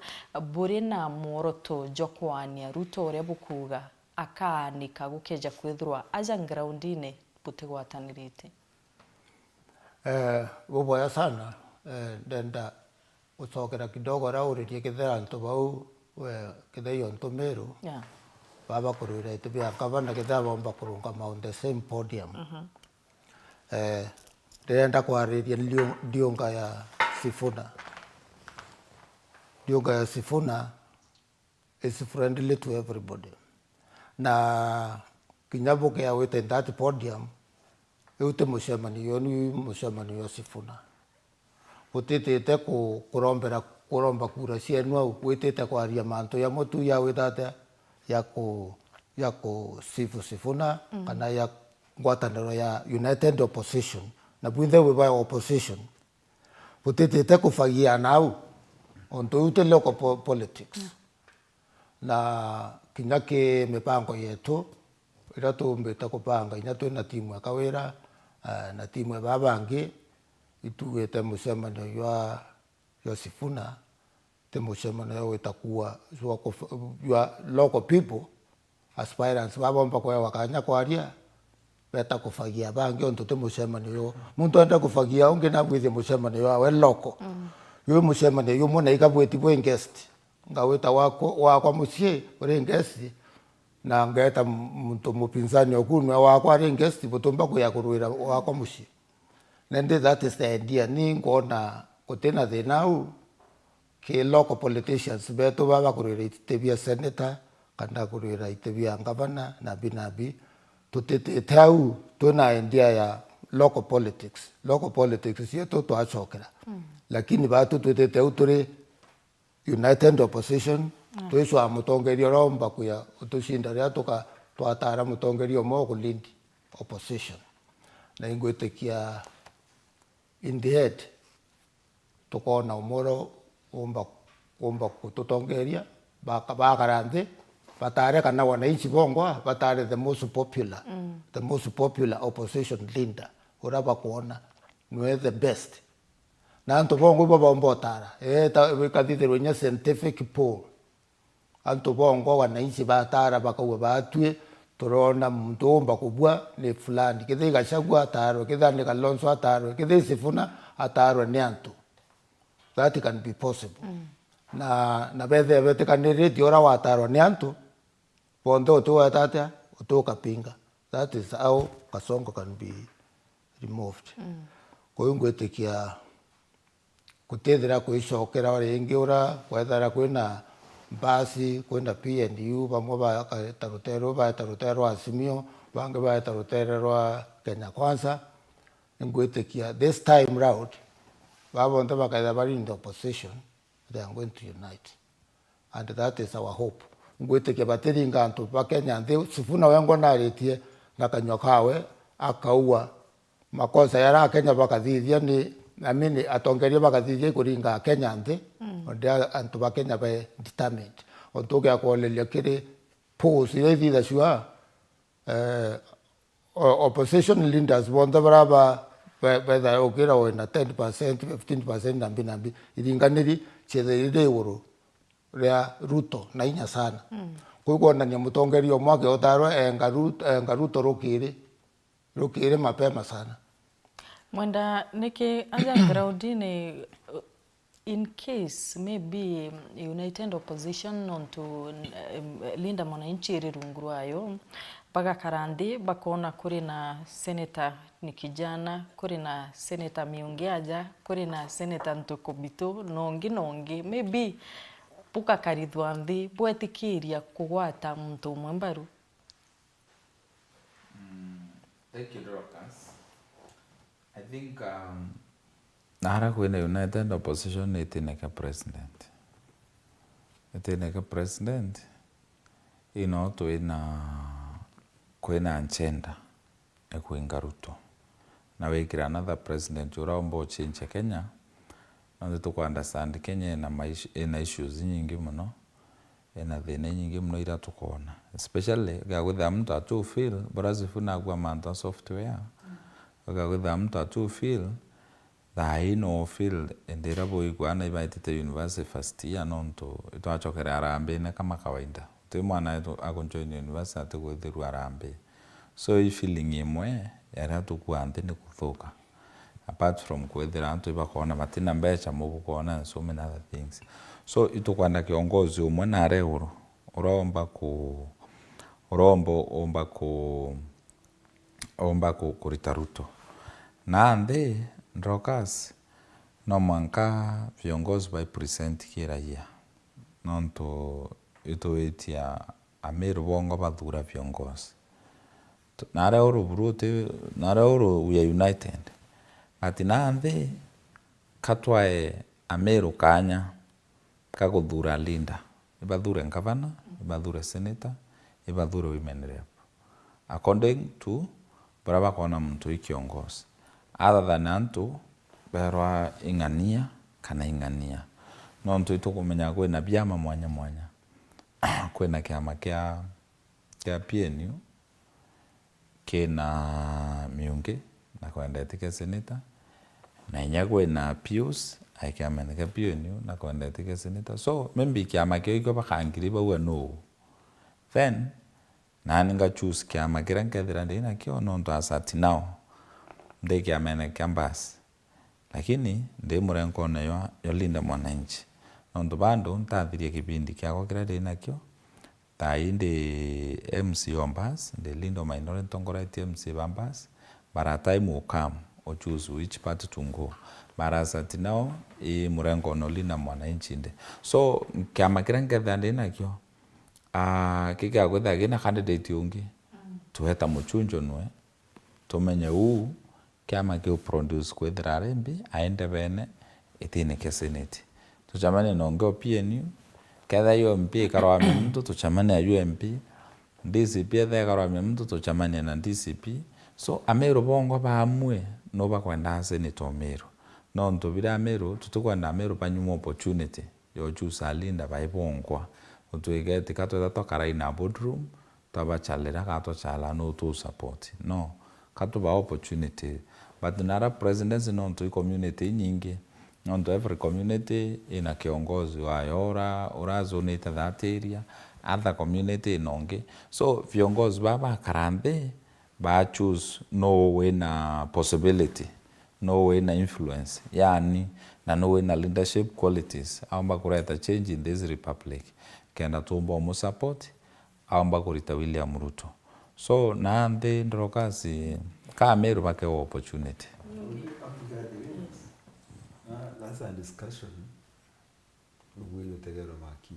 buri na mworoto jwa kwaania Ruto uria bukuuga akaanika gukeja kwithirwa aja groundine butigwatanirite? Eh, buboya sana, eh, ndenda gucokera kidogo uria uririe kethira antu bau, we, kethira iyo antu Meru, Yeah. baba kurwira itu bia gavana kethira bomba kurungama on the same podium. Eh, ndirenda kwariria ndiu-, ndiunga ya Sifuna. Ndiunga ya Sifuna is friendly to everybody. Na kinya bukea wite in that podium, iu ti mucemanio, ni mucemanio wa Sifuna. Butitite ku-, kurombera, kuromba kura cienu au, witite kwaria mantu jamwe tu ja wita atia, ya ku-, ya kusifu Sifuna, mm, kana ya ngwataniro ya United Opposition, na bwinthe bwi ba opposition, butitite kubagia nau, ontu iu ti local po-, politics. Mm. Na kinya ki mipango yetu, iria tuumbite kubanga, inya twina timu ya Kawira, eh, na timu ya baa bangi, itugite mucemanio jwa, jwa Sifuna, ti mucemanio jwa gwita kuua jwa kuf-, jwa local people, aspirants baa bomba kwewa kanya kwaria, beta kufagia bangi, ontu ti mucemanio juu. Muntu enda kufagia ungi, nabwithie mucemanio jwawe local. Mm. Juu mucemanio jumwe na iga bwiti bwi guest. Ngawita wako-, wakwa mucii uri guest, na ngeeta m-, muntu mupinzani oku nwe wakwa ari guest, butumba kuya kurwira wakwa mucii. Na indi that is the idea. Ni nkwona gutina thina au, ki local politicians betu baba kurwira iti bia senator, kana kurwira iti bia ngavana, na bi na bi. Tutitite au, twina idea ya local politics. Local politics cietu twacokera. Mm. Lakini batu twitite au turi United Opposition, mm, twicwaa mutongeria uria umba kuya utucinda riria tuka-, twatara mutongeria umwe uku lead opposition. Na ingwitikia in the end, tukoona umwe uria umba, umba gututongeria, baka-, bakara nthi, batare kana wananchi bongwa, batare the most popular, mm, the most popular opposition leader, uria bakwona nwe the best. Na antu bongwa ibo baumba utara. Eeta, ikathithirwa inya scientific poll. Antu bongwa wananchi batara bakauga, batwi turona muntu umba kubua ni fulani. Kethira Gachagua atarwe, kethira ni Kalonzo atarwe, kethira Sifuna atarwe ni antu. That can be possible. Mm. Na, na bethe betikaniritie uria watarwa ni antu, bonthe uti weta atia, uti ukapinga. That is how Kasongo can be removed. Mm. Kwa hiyo ngwitikia gutithira kwicokera ringi uria kwethira kwina mbasi, kwina P N U, bamwe baeta rutere, baeta rutere rwa Azimio, bangi baeta rutere rwa Kenya Kwanza. Ngwitikia this time round, baba bonthe bakethira bari in the opposition, they are going to unite. And that is our hope. Ngwitikia batiringa antu ba Kenya nthi. Sifuna wengwa naritie na kanyua kawe, akaua makosa yara Akenya bakathithia ni, I mean, atongeria bakathithia ikuringa Akenya nthi, mm, onde a-, antu ba Kenya be determined. Ontu ugia kwoleria kiri polls iria ithithacua, eh, o-, opposition leaders bonthe baria ba-, be-, betha ukira wina ten percent, fifteen percent na mbi na mbi, iringaniri ciethire iri iguru ria Ruto na inya sana. Mm. Kwi kwonania mutongeria umwe akiutarwa enga Ruto, enga Ruto rukiri, rukiri mapema sana. Mwenda, niki aja groundini, uh, in case maybe United Opposition, nontu, um, Linda Mwananchi iri rungu rwayo, bagakara nthi, bakona kuri na senator ni kijana, kuri na senator Miungi aja, kuri na senator Ntuku Bitu, na ungi na ungi, maybe bugakarithwa nthi, bwetikiria kugwata muntu umwe mbaru? Mm, thank you, Dorcas. I think, um, nara kwina United Opposition ni itineke president. Itineke president, ino twina, kwina agenda ya kwinga Ruto. Na wikira another president ura umba uchinche Kenya, nontu tuku understand Kenya ina ma-, ina issues inyingi muno. Ina thina inyingi muno iria tukoona, especially gagwithira muntu atu feel, bora Sifuna akua mantu a software, gagwithira muntu atu feel, thaa ii no feel, indi iria buigua ana ibaitite university first year, nontu itwachokere arambine kama kawaida. Uti mwana wetu akunjoin university ati gwithirua arambi. So, i feeling imwe ya riria tukua nthi ni kuthuka. Apart from kwithira antu ibakoona matina mbecha, mu bukoona and so many other things. So, itukwenda kiongozi umwe nare iguru, ura umba ku-, ura umba, umba ku-, umba ku-, kurita Ruto. Na nthi, Dorcas, no mwanka viongozi bai present ki raia. Nontu ituitia Amiru bongwa bathuura viongozi. Tu-, nare uru buru uti, nare uru we are united. But nanthi, ka twae Amiru kaanya ka kuthuura leader. Ibathuure ngavana, ibathure senator, ibathure women rep. According to baria bakoona muntu wi kiongozi. Other than antu berwa ing'ania kana ing'ania. Nontu itukumenya kwina biama mwanya mwanya. Kwina kiama kia, kia P N U, kina Miungi, na kwenda itike senator, na inya kwina Pius, ai kiamene kia P N U, na kwenda itike senator. So, maybe kiama kiu ikio bakangiri bauga nuu. Then, nani nga choose kiama kiria nkethira ndi nakio, nontu as at now, ndi kiamene kia Mbas. Lakini, ndi murenkone jwa, jwa Linda Mwananchi. Nontu bado ntathirie kibindi kiakwa kiria ndi nakio, thaa ii ndi M C wa Mbas, ndi Linda Mainore ntongoretie M C ba Mbas, but a time will come, u choose which party to go. But as at now, i murenkone Linda Mwananchi ndi. So, kiama kiria nkethira ndi nakio, ah, kigia kwithira kina candidate ungi, tueta muchunjo nwe, tumenye uu kiama kiu produce kwithira ari mbi, aende bene, itine kia senate. Tucemanie na ungi o P N U, kethira U M P ikarwamia muntu, tucemanie na U M P, D C P ethira ikarwamia muntu, tucemanie na D C P. So, Ameru bongwa baamue, nu bakwendaa senate o Meru. Nontu biria Ameru, tutikwenda Ameru banyimwa opportunity ya uchusa Linda bai bongwa. Utwike ati ka twetha twakara in a boardroom, twabacalira kana twacala nu tu support. No, ka tuba opportunity. But nara presidency nontu i community inyingi, nontu every community ina kiongozi wayo ura, urazunite that area, other community ina ungi. So, viongozi baa bakara nthi, ba choose nu wina possibility, nu wina influence, yani, na nu wina leadership qualities, aumba kureta change in this republic, kenda tuumba umusupport, aumba kurita William Ruto. So, nandi ndorokasi, ka Ameru bakewa opportunity. Ah, that's a discussion. Nugwire utegero maki.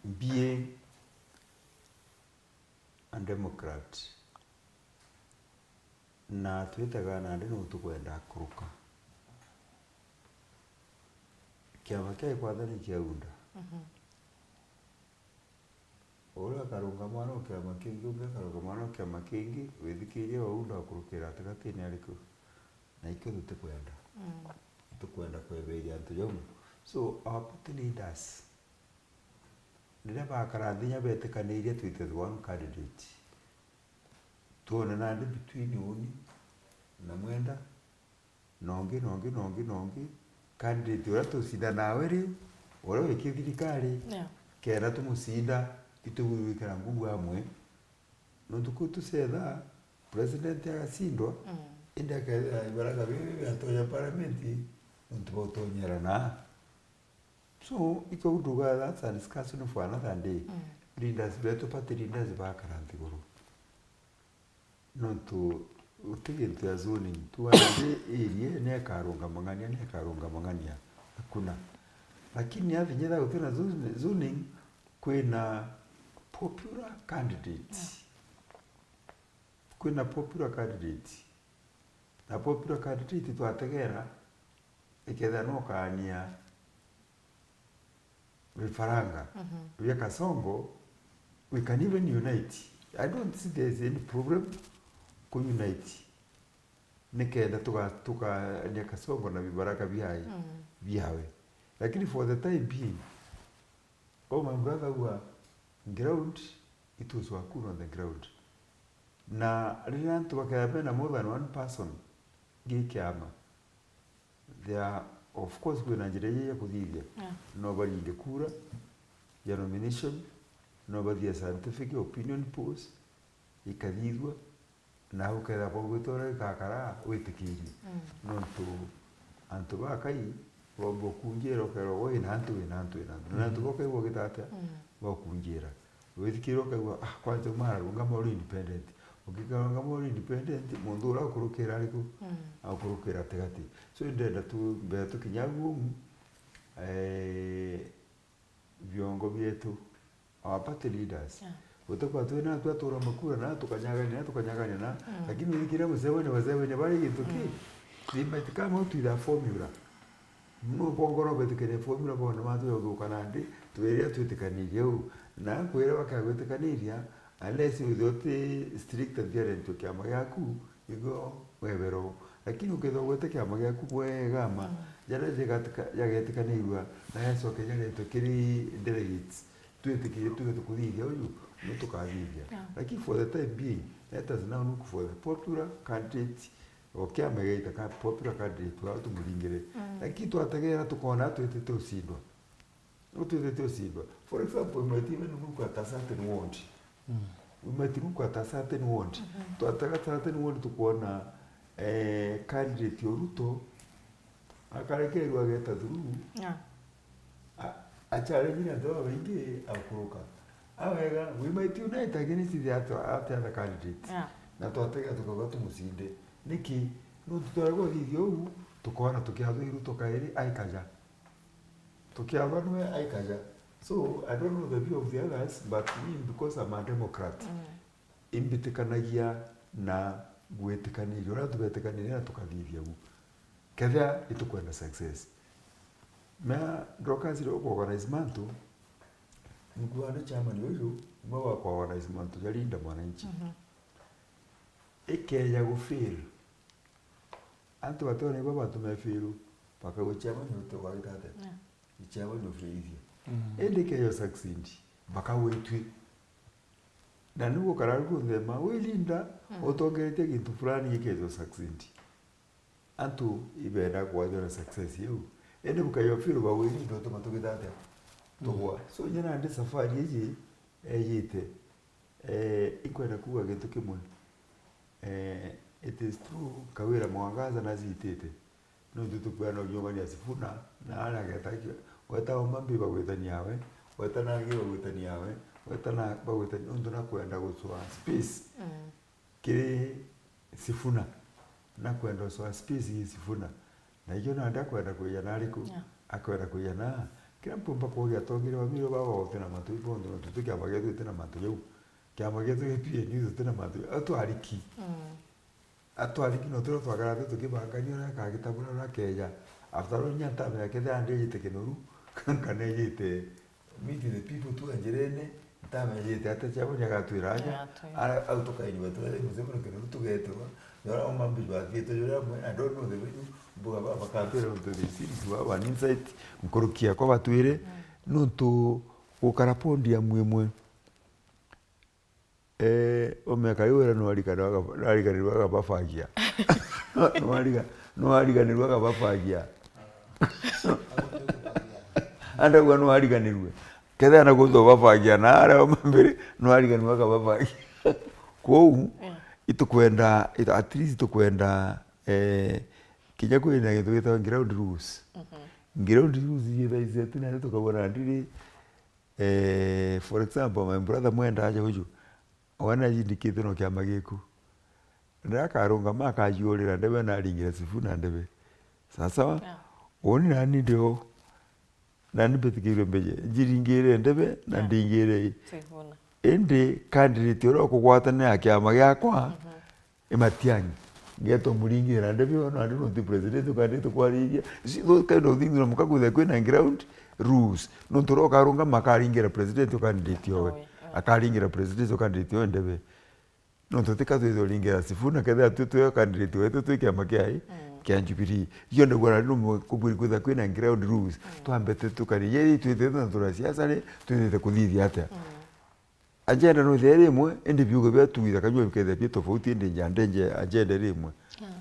Mbie a Democrat. Na twitaga nandi nu tukwenda kuruka. Kiama kia ikwathani kia UDA. Mhm. Uria akarunga mwana o kiama kingi, ungi akarunga mwana o kiama kingi, withikiria wa UDA akurukira atigatini ariku? Na ikio tutikwenda. Mm. Tukwenda kweberia antu jau. So, our party leaders, riria bakara nthi inya betikaniria twite the one candidate, twone nandi between uni na Mwenda, na ungi, na ungi, na ungi, na ungi, candidate uria tucinda nawe riu, uria wiki thirikari, yeah, kenda tumucinda, itugwikira nguvu amwe. Nontu kuu tucetha, president agacindwa, mm, indi akethira ibaraga bibi biatonya parliament, nontu bautonyera na. So, ikio nduga, that's a discussion for another day. Mm. Leaders betu, party leaders bakara nthiguru. Nontu guti gintu ya zoning. Tu area ni ikarunga mang'ania, ni ikarunga mang'ania. Hakuna. Lakini athinyitha gutina zone-, zoning, kwina popular candidate. Yeah. Kwina popular candidate. Na popular candidate twategera, ikethira no kaania bifaranga, mhm, bia Kasongo, we can even unite. I don't see there is any problem ku unite. Nikenda tuga-, tukaania Kasongo na bibaraka biae, mhm, biawe. Lakini for the time being, oh my brother, who are ground, it was Wakuru on the ground. Na riria antu bakethira bena more than one person gi kiama, there are, of course, kwina njira iji ya kuthithia. Yeah. No baringe kura ya nomination, no bathie scientific opinion polls, ikathithua, na ukethira bwaugitwe uria gikakara, witikirie. Mm. Nontu antu bakai, baumba ukunjira, ukerwa, "Wi na antu, wi na antu, wi na antu." Na antu, mm, bakaigua gitatia? Mm. Bakunjira. Withikira ukaigua, "Ah, kwanza umararungama uri independent." Ukikarungama uri independent, muntu uria ukurukira ariku? Mm. Akurukira atigati. So, ndenda tu, mbere tukinya agu umu, eh, biongo bietu, our party leaders. Yeah. Gutikwaa twina antu atura makura na tukanyagania na tukanyagania na, mm, lakini withikira Museveni, Museveni bari gintu ki, mm, they might come out with a formula. Nubongora ubetikania formula bono bantu ya uthuka nandi, twirira twitikanirie u. Na nkwira bakagwitikaniria, unless withirwa uti strict adherent to kiama giaku, igo webero. Lakini ukethirwa ugwete kiama giaku bwega ma, jaria jigatika-, jagetikanirua, na yacoke jaretwe kiri delegates, twitikirie tuge tukuthithia uju, no tukathithia. Yeah. Lakini for the time being, let us now look for the popular candidate, o kiama gigaita ka popular candidate wao tumuringire. Mm. Lakini twategera tukona twitite ucindwa. No twitite ucindwa. For example, we might even look at a certain ward. Mm. We might look at a certain ward. Mhm. Twatega certain ward tukwona, eh, candidate o Ruto akarekerwa ageta through. Yeah. A-, achallenge na antu babaingi akuruka. Awega, we might unite against the other, the other candidate. Yeah. Na twatega tukauga tumucinde. Niki? Nontu twarega uthithia uu, tukoona tukiathwa i Ruto kairi aikaja. Tukiathwa niwe aikaja. So, I don't know the view of the others, but me, because I'm a Democrat, mm, imbitikanagia na gwitikaniria uria tugetikaniria na tukathithia uu. Kethira itukwenda success. Na Dorcas ri uku organize mantu, nkuga ni chairman uyu, umwe wa ku organize mantu ja Linda Mwananchi. Mhm. Ikeeja gu fail. Antu bationa ibo bantu me fail, bakauga chairman uyu twagwita atia? Yeah. Ni chairman uyu failithia. Mm. Indi ikeeja succeed, bakauga itwi. Na niu gukara riu kunthema, wi Linda, mm, utongeretie gintu fulani gikeeja succeed. Antu ibenda kwajwa na success iu. Indi bukayo feel ba wiri ndo tuma tugita atia? Tugwa. Mm. So, inya nandi safari iji ejite, eh, inkwenda kuuga gintu kimwe. Eh, it is true, Kawira Mwangaza naciitite. Nontu tukwenda unyongania Sifuna, na aria ageta ki-, weta Omambi bagwitania we, weta nangi bagwitania we, weta na bagwitania, nontu nakwenda gucwa space. Mm. Kiri Sifuna. Nakwenda ucwa space gi Sifuna. Na ikio nandi akwenda kwija na ariku? Yeah. Akwenda kwija na. Kira mpumba kuugia atongeria ba Miru baba bote na matu bonthe, nontu ti kiama gietu giti na matu jau. Kiama gietu gi P N U tuti na matu jau. Atwariki. Mm. Atwariki no turia twakarate tukibangania uria akagitabura uria akeja. After all, inya ntame yake thandi ejite Kinoru, kana ejite meet the people tu njirene, ntamenyete atia chairman agatwira aja. Agatwira. Ara, au tukaigua twere mzee muno Kinoru tugeterwa, na uria Omambi bathiite juria amwe, I don't know the way, mbuga ba-, bakatwira untu they seem to have an insight, nkuruki yakwa batwire, mm, nuntu gukara podium imwe. Eh, o miaka iu ira nwariganirwa aga-, nwariganirwa agababagia. Nwariga-, nwariganirwa agababagia. Andauga nwariganirwe. Kethira na guntu ubabagia na aria o mambiri, nwariganirwa agababagia. Kwou, mm, itukwenda, it-, at least itukwenda, eh, kinya kwina gintu gitagwa ground rules. Mhm. Ground rules ithaicetu nayo tukauga na ndiri, Eh, for example, my brother mwenda aja uju, we najindikite no kiama giku. Riria akarungama akajiurira ndebe na aringira Sifuna ndebe. Sawa sawa? Yeah. Uni nani ndio, nani mbitikirwe mbeje, njiringire ndebe na, yeah, ndingire i. Sifuna. Indi candidate uria ukugwatanira kiama giakwa, mhm, i Matiang'i. Ngeto muringira ndebe, no, nandi nontu president ukandite kwariria. See, those kind of things, na mukakwitha kwina ground rules. Nontu uria ukarungama akaringira president ukandite owe. Owe, owe. Akaringira president ukandite owe ndebe. Nontu tika twithwe ringira Sifuna, kethira twi twi candidate wetu twi kiama kia i, mm, kia Jubilee. Cio ndauga nandi no mu-, kubwiri kwitha kwina ground rules. Mm. Twambe tu-, tukari, ye twithite na tura siasa ri, twithite kuthithia atia? Mm. Agenda no ithire rimwe, indi biugo biria tuuga kanyua bikethira bi tofauti, indi njande nje agenda iri imwe.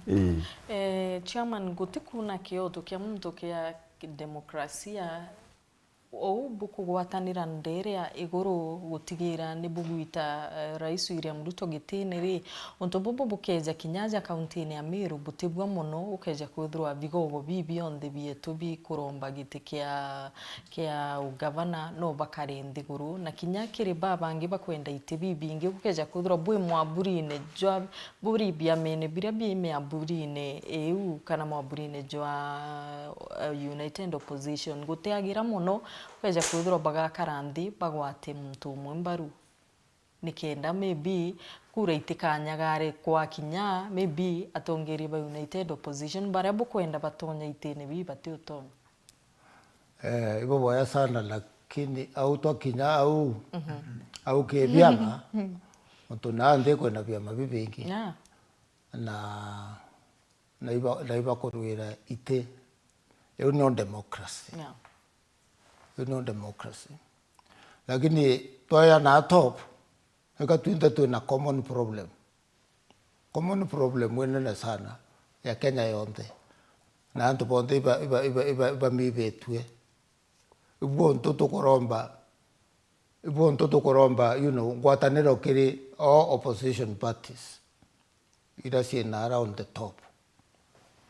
Yeah. Ii. Eh, Chairman, gutikuna kioto kia muntu kia demokrasia, ou bukugwatanira nderea iguru gutigira ni bugwita, eh, Rais William Ruto gitine ri, untu bubu bukeja kinya aja kauntine ya Meru, butibua mono, ukeja kwithirwa vigogo bi bionthe bietu bikuromba giti kia kia ugavana no bakare nthiguru, na kinya kiri babangi bakwenda iti bibingi, gukeja kwithirwa bwi mwaburine jwa, buri biamene biria bi miaburine iu, kana mwaburine jwa, uh, United Opposition, gutiagira mono, gukeja kwithirwa bagakara nthi bagwate muntu umwe mbaru. Nikenda maybe kura itikanyagare kwa kinya, maybe atongeria ba United Opposition baria bukwenda batonya itine biu batiutonya. Eh, ibo boya sana, lakini au twakinya au, au ki biama, ontu naa nthi kwina biama bibingi. Yeah. Na, na iba, na iba kurwira iti. Iu nio democracy. Yeah. Iu nio democracy. Lakini twaya na top, ika twinthe twina common problem. Common problem inene sana ya Kenya yonthe. Na antu bonthe iba, iba, iba, iba, ibamibitue. Ibu untu tukuromba, ibu untu tukuromba, you know, ngwataniro kiri all opposition parties iria ciina around the top.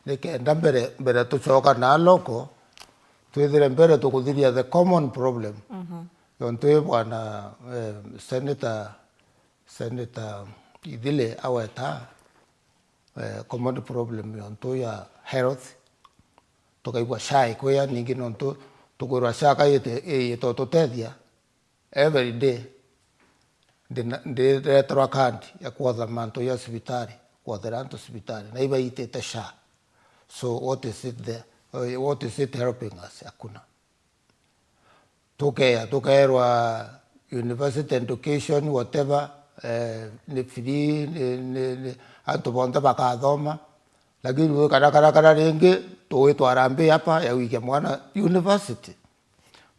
Nikenda mbere, mbere tucoka na local, twithire mbere tukuthiria the common problem. Mhm. Yontu i bwana, eh, Senator, Senator Ithile aweta, eh, common problem yontu ya health. Tukaigua SHA ikwia ningi nontu tukwirwa SHA ka yite-, iyite ututethia. Every day, ndina-, ndireterwa kandi ya kwotha mantu ya cibitari, kwothera antu cibitari, na ibaitite SHA. So what is it there? Uh, what is it helping us? Hakuna. Tukeya, tukeerwa university education, whatever, eh, ni free, ni, ni, ni, antu bonthe bakathoma, lakini wi kana, kana, kana ringi tugwitwa harambee hapa ya gwikia mwana university.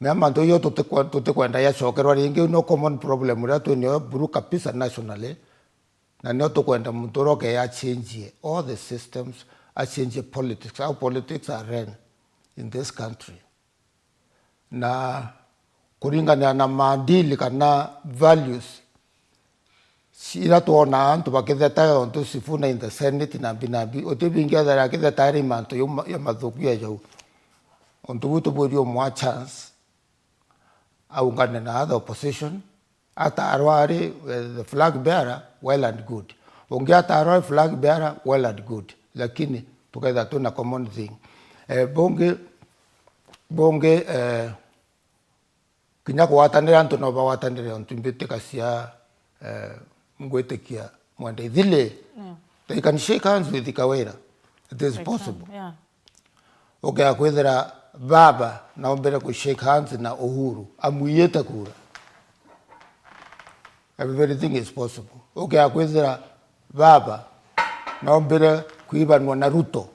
Mea mantu iyo tutikwe-, tutikwenda yacokerwa ringi, no common problem iria twinayo buru kabisa nationally, na nio tukwenda muntu uria ukeya achenjie all the systems, achenjie politics, how politics are run in this country. Na kuringana na maadili kana values, ira twona antu bakitheta ontu Sifuna in the Senate na mbi na mbi, uti bingi ethera akitheta ari mantu jau ma-, ya mathuku ya jau. Ontu buu tubwiri umwa chance, aungane na other opposition, atarwa ari, eh, the flag bearer, well and good. Ungi atarwa ari flag bearer, well and good. Lakini tukethira twina common thing. Eh, bungi, bungi, eh, kinya kugwatanira antu no bagwatanire ontu mbitika cia, eh, ngwitikia Mwenda Ithili. Yeah. They can shake hands with Kawira. It is possible. Yeah. Ukea kwithira baba naumbire ku shake hands na Uhuru, amwiyite kura. Everything is possible. Ukea kwithira baba naumbire kwibanwa na Ruto,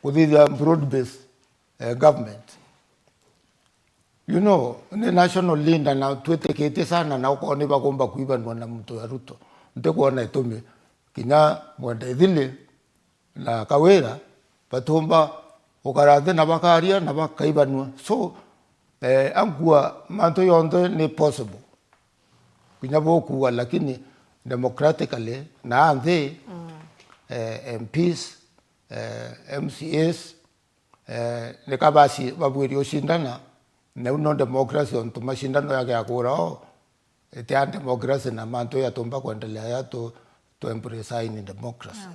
kuthithia broad based, eh, government. You know, ni national leader na twitikitie sana na ukoona bakumba kwibanwa na muntu ya Ruto. Ntikwona itumi kinya Mwenda Ithili na Kawira batiumba gukara nthi na bakaria na bakaibanua. So, eh, ankua mantu yonthe ni possible. Kinya bukuuga, lakini democratically, na nthi, mm, eh, M Ps, eh, M C As, eh, ni ka baci-, babwiri ucindana, na u no democracy, ontu macindano ya gia kura o, iti a democracy, na mantu ya tumba kwendelea ya tu, tu embrace in democracy. Yeah.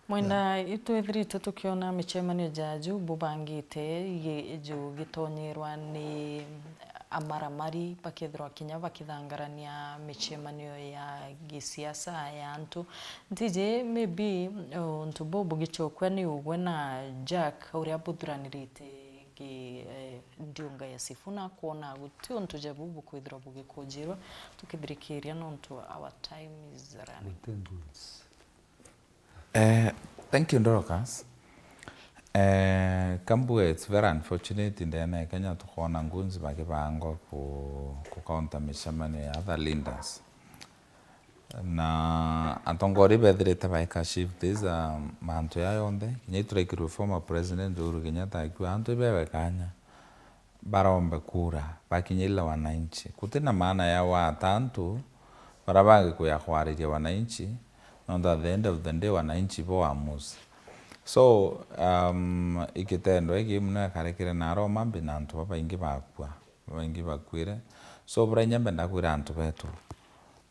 Mwenda, itwithirite tukiona micemanio jaju bubangite igi-, ju gitonyerwa ni amaramari, bakethirwa kinya bakithangarania micemanio ya gisiasa ya antu. Ntiji maybe, uh, untu buu bugicokua ni ugwe na Jack uria buthuranirite gi-, eh, ndiunga ya Sifuna, kwona guti untu ja buu bukwithirwa bugikujirwa tukithirikiria, nontu our time is running. Guti goods. Eh, thank you, Dorcas. Eh, kambuge it's very unfortunate ndene ya Kenya tukoona ngunzi bakibangwa ku, ku counter micemanio ya other leaders. Na atongoria bethirite baika shift these, uh, mantu ya yonthe. Kinya ituraikirwe former president Uhuru Kenyatta akua antu ibewe kanya. Barombe kura, bakinyirire wananchi. Guti na maana ya gwata antu baria bangi kuya kwariria wananchi, nontu at the end of the day, wananchi bo waamuzi. So, um, igitendo giki muno giakarikire na aroma mbi na antu babaingi bakua, babaingi bakuire. So, bura inya mbenda kwira antu betu,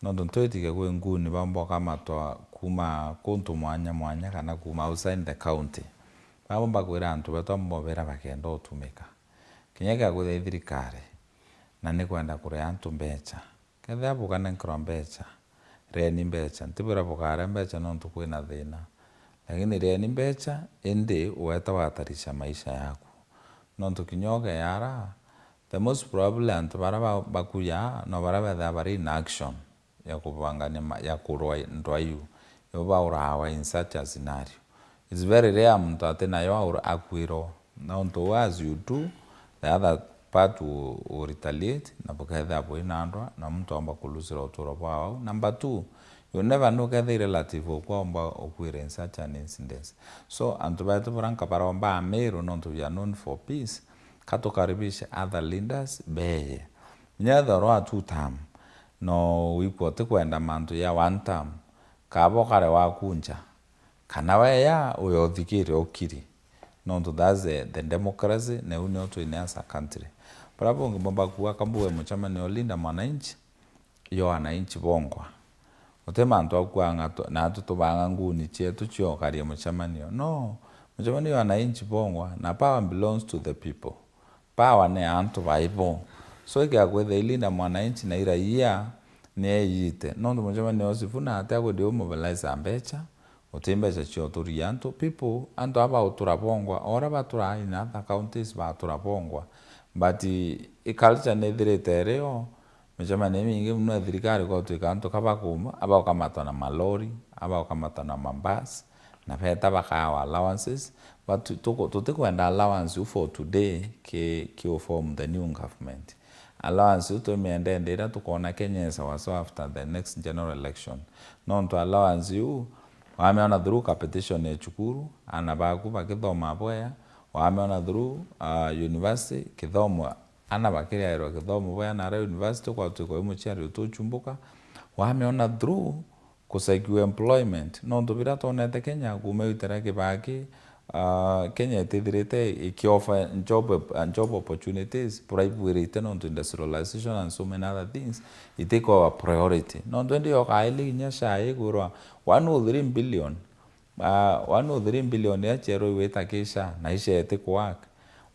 nontu ntwitige kwi nguni bamboka matwa kuma kuntu mwanya mwanya kana kuma outside the county. Bamwe bakwira antu betu amwe bobera bakenda utumika. Kinya gia kwithira i thirikari, na ni kwenda kuria antu mbecha. Kethira bukanenkerwa mbecha, rieni mbecha. Ntibwira bukaria mbecha nontu kwina thina. Lakini rieni mbecha, indi uweta watarisha maisha yaku. Nontu kinya ugeara, the most probably antu baria ba-, bakuya no baria bethaa bari in action ya kubangania ma-, ya kurwa ndwaiu, ibo baurawa in such a scenario. It's very rare muntu ati nayo aura-, akwirwa. Nontu uu, as you do, the other part will, will retaliate, na bukethira bwi na ndwa, na muntu aumba kulusira uturo bwa wau. Number two, you never know kethira i relative okwa aumba ukwira in such an incident. So, antu betu bura nkabaromba Amiru, nontu we are known for peace, ka tukaribishe other leaders beye. Nyethorwa two term, no wikwa utikwenda mantu ya one term, kaba ukare wakunja, kana weya uyothikire ukiri. Nontu that's the, the democracy, na u nio twine as a country. Buria bungi mbumba kuuga, ka mbuge mucemanio o Linda Mwananchi, yo wananchi bongwa. Uti mantu akuanga tu-, na atu tubanga nguni cietu ciokarie mucemanio. No, mucemanio yo wananchi bongwa, na power belongs to the people. Power ni ya antu baibo. So, ikia kwithira i Linda Mwananchi na i raia ni eyite. Nontu mucemanio o Sifuna ati akwenda umobilize mbecha, uti mbecha cia uturia antu. People, antu aba utura bongwa, o uria batura in other counties batura bongwa. But i culture ni ithirite irio, micemanio imingi mono ya thirikari gwatuika antu ka bakuuma, abaukamatwa na malori, abaukamatwa na mabasi, na beta bakaewa allowances, but tuku-, tutikwenda allowance u for today ki, ki u form the new government. Allowance u tumienda indi iria tukoona Kenya i sawasawa after the next general election. Nontu allowance u, wamiona through competition ya cukuru, aana baku bakithoma bwea, wamiona through, ah, university, kithomo, aana bakiriairwa kithomo bwea, na aria university ukwatuika wi muciari utuchumbuka, wamiona through kusecure employment. Nontu biria twonete Kenya kuuma itera Kibaki, ah, Kenya itithirite ikioffer job op-, job opportunities, bura ibwirite nontu industrialization and so many other things, itiko our priority. Nontu indi yokaili kinya SHA ikwirwa one oh three billion, ah, one oh three billion ya cherwa iwita ki SHA, na i SHA iti ku work.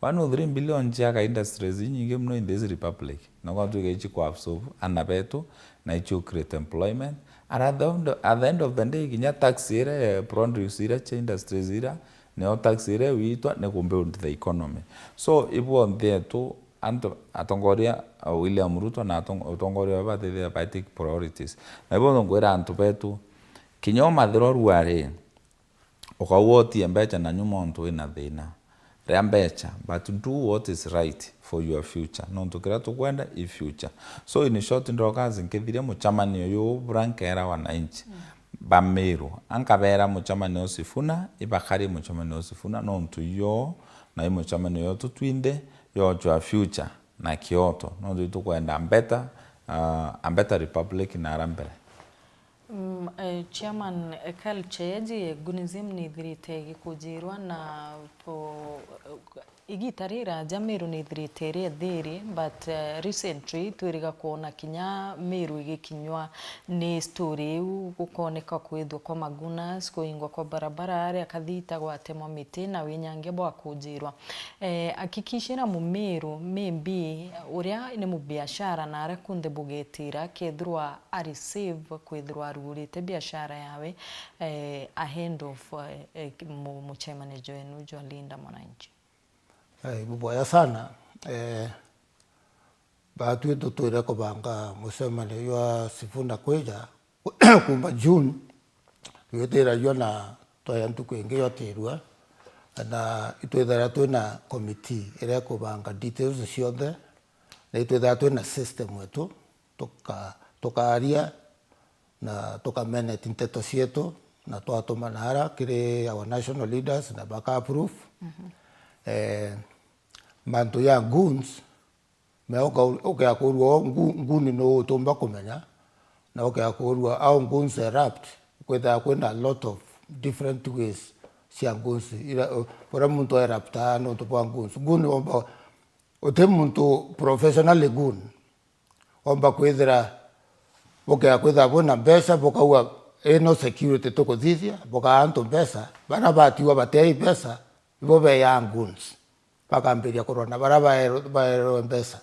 One oh three billion ciaka industries inyingi mono in this republic. Na gwatuika ici ku absorb aana betu, na ici u create employment. And at the end, at the end of the day, kinya tax iria ya produce iria cia industries iria, nio tax iria iwitwa ni ku build the economy. So, ibu onthe etu, antu, atongoria, uh, William Ruto na atong-, atongoria baba batithia ba take priorities. Na ibo nkwira antu betu, kinya umathiro ruari, ukauga utie mbecha na nyuma untu wina thina. Ria mbecha, but do what is right for your future. Nontu kiria tukwenda i future. So, in short, ndoka nkithiria mucemanio uyu bura nkera wananchi ba Meru. Ankabera mucemanio o Sifuna, ibakari mucemanio o Sifuna, nontu yo, na i mucemanio yo tutwinde, yo jwa future na kioto. Nontu itukwenda a better, uh, a better republic na ara mbere. Mm, eh, Chairman, eh, culture ya Gunism ni ithirite igikujirwa na po-, igita riraja Meru ni ithirite iri ethiri, but, eh, recently twiriga kwona kinya Meru igikinywa ni story iu, gukoneka kwithwa kwa magunas, kuingwa kwa barabara, aria kathita gwatemwa miti na winyangia bwa kujirwa. Eh, hakikishira Mumiru, maybe, uria ni mubiashara na aria kunthe bugetira, kethirwa ari safe kwithirwa arugurite biashara yawe, eh, ahead of, eh, eh, mu-, mucemanio jwenu jwa Linda Mwananchi. Eh, bubwega sana. Eh, batwi tutwire kubanga mucemanio jwa Sifuna kwija, kuuma June, twitiragia na twaya ntuku ingi yotirua, na itwithaira twina committee iria ikubanga details cionthe, na itwithaira twina system yetu, tuka-, tukaria na tukameneti nteto cietu, na twatuma naara kiri our national leaders na baka approve. Eh, mantu ya goons, me uka-, ukea kurua o ngu-, nguni nuu utumba kumenya, na ukea kurua how goons erupt, kwithaa kwina a lot of different ways cia goons, ira, u-, uria muntu eruptaa nontu bwa goons. Goon omba, uti muntu professionally goon, omba kwithira, bukea kwithaa bwina mbeca, bukauga, ino security tukuthithia, bukaa antu mbeca, baria batiwa bateai mbeca, ibo beyaa goons. Bakambiria kurwa na baria baero-, baerewe mbeca.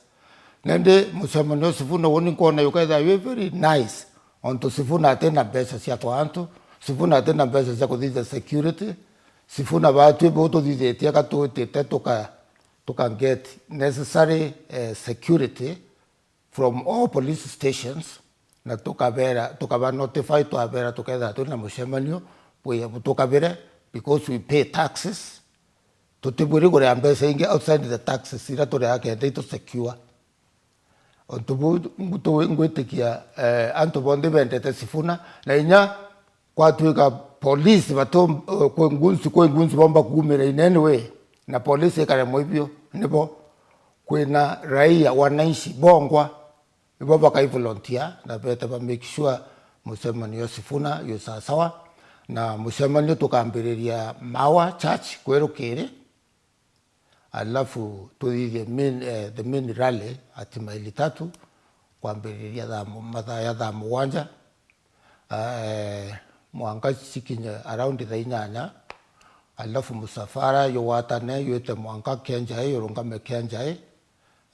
Na indi mucemanio ucio buna uni nkwona yukethira wi very nice. Ontu Sifuna atina mbeca cia kwa antu, Sifuna atina mbeca cia kuthithia security, Sifuna batwi bu tuthithitie ka twitite tuka-, tuka get necessary, eh, security from all police stations, na tukabera, tukaba notify, twabera tukethira turi na mucemanio bwi-, butukabire, because we pay taxes. Tutibwiri kuria mbeca ingi outside the taxes iria turiaga kenda itu secure. Untu buu ngu-, tu-, ngwitikia, eh, antu bonthe bendete Sifuna, na inya kwatuika police batu-, eh, kwi ngunsi, kwi ngunsi bomba kuumira in any way, na police ikaremwa ibio, nibo kwina raia, wananchi bongwa, ibo bakai volunteer na bete ba make sure mucemanio Sifuna yu sawasawa, na mucemanio tukambiriria Mawa Church kwi rukiri. Alafu tuthithie main, eh, the main rally at maili tatu, kwambiriria thaa mu-, mathaa ya thaa mugwanja, eh, mwanka cikinye around thaa inyanya. Alafu musafara yugwatane yute mwanka Kianjai, yurungame Kianjai,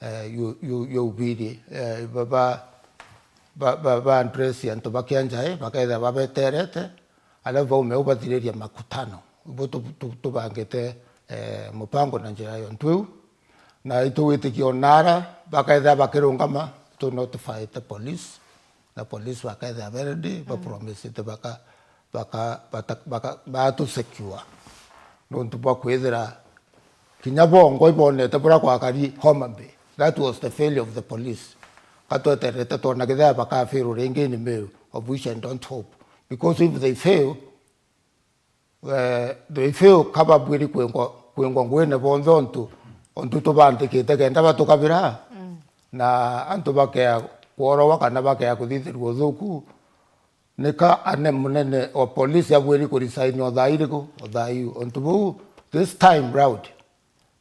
eh, yu-, yu-, yubiri, eh, ba, ba, ba, ba, ba address antu ba Kianjai, bakethira babeterete, alafu baume u bathiririe makutano. Ibo tu-, tu-, tubangite, eh, mupango na njira yontu iu. Na itugwitikia onara, bakethira bakirungama, tu notify the police, na police bakethira be ready, ba promise te baka, baka, bata-, baka, batu secure. Nontu bwa kwithira kinya bongwa ibonete buria gwakari Homa Bay. That was the failure of the police. Ka tweterete twona kethira baka fail ringi ni Meru, of which I don't hope. Because if they fail, eh, they fail ka babwiri kwingwa, kwingwa ngwine bonthe ontu, ontu tubandikite kenda batukabira. Na antu bakea kworowa kana bakea kuthithirua uthuku, nika ane munene wa polisi abwiri ku resign o thaa iriku? O thaa iu. Ontu buu, this time round,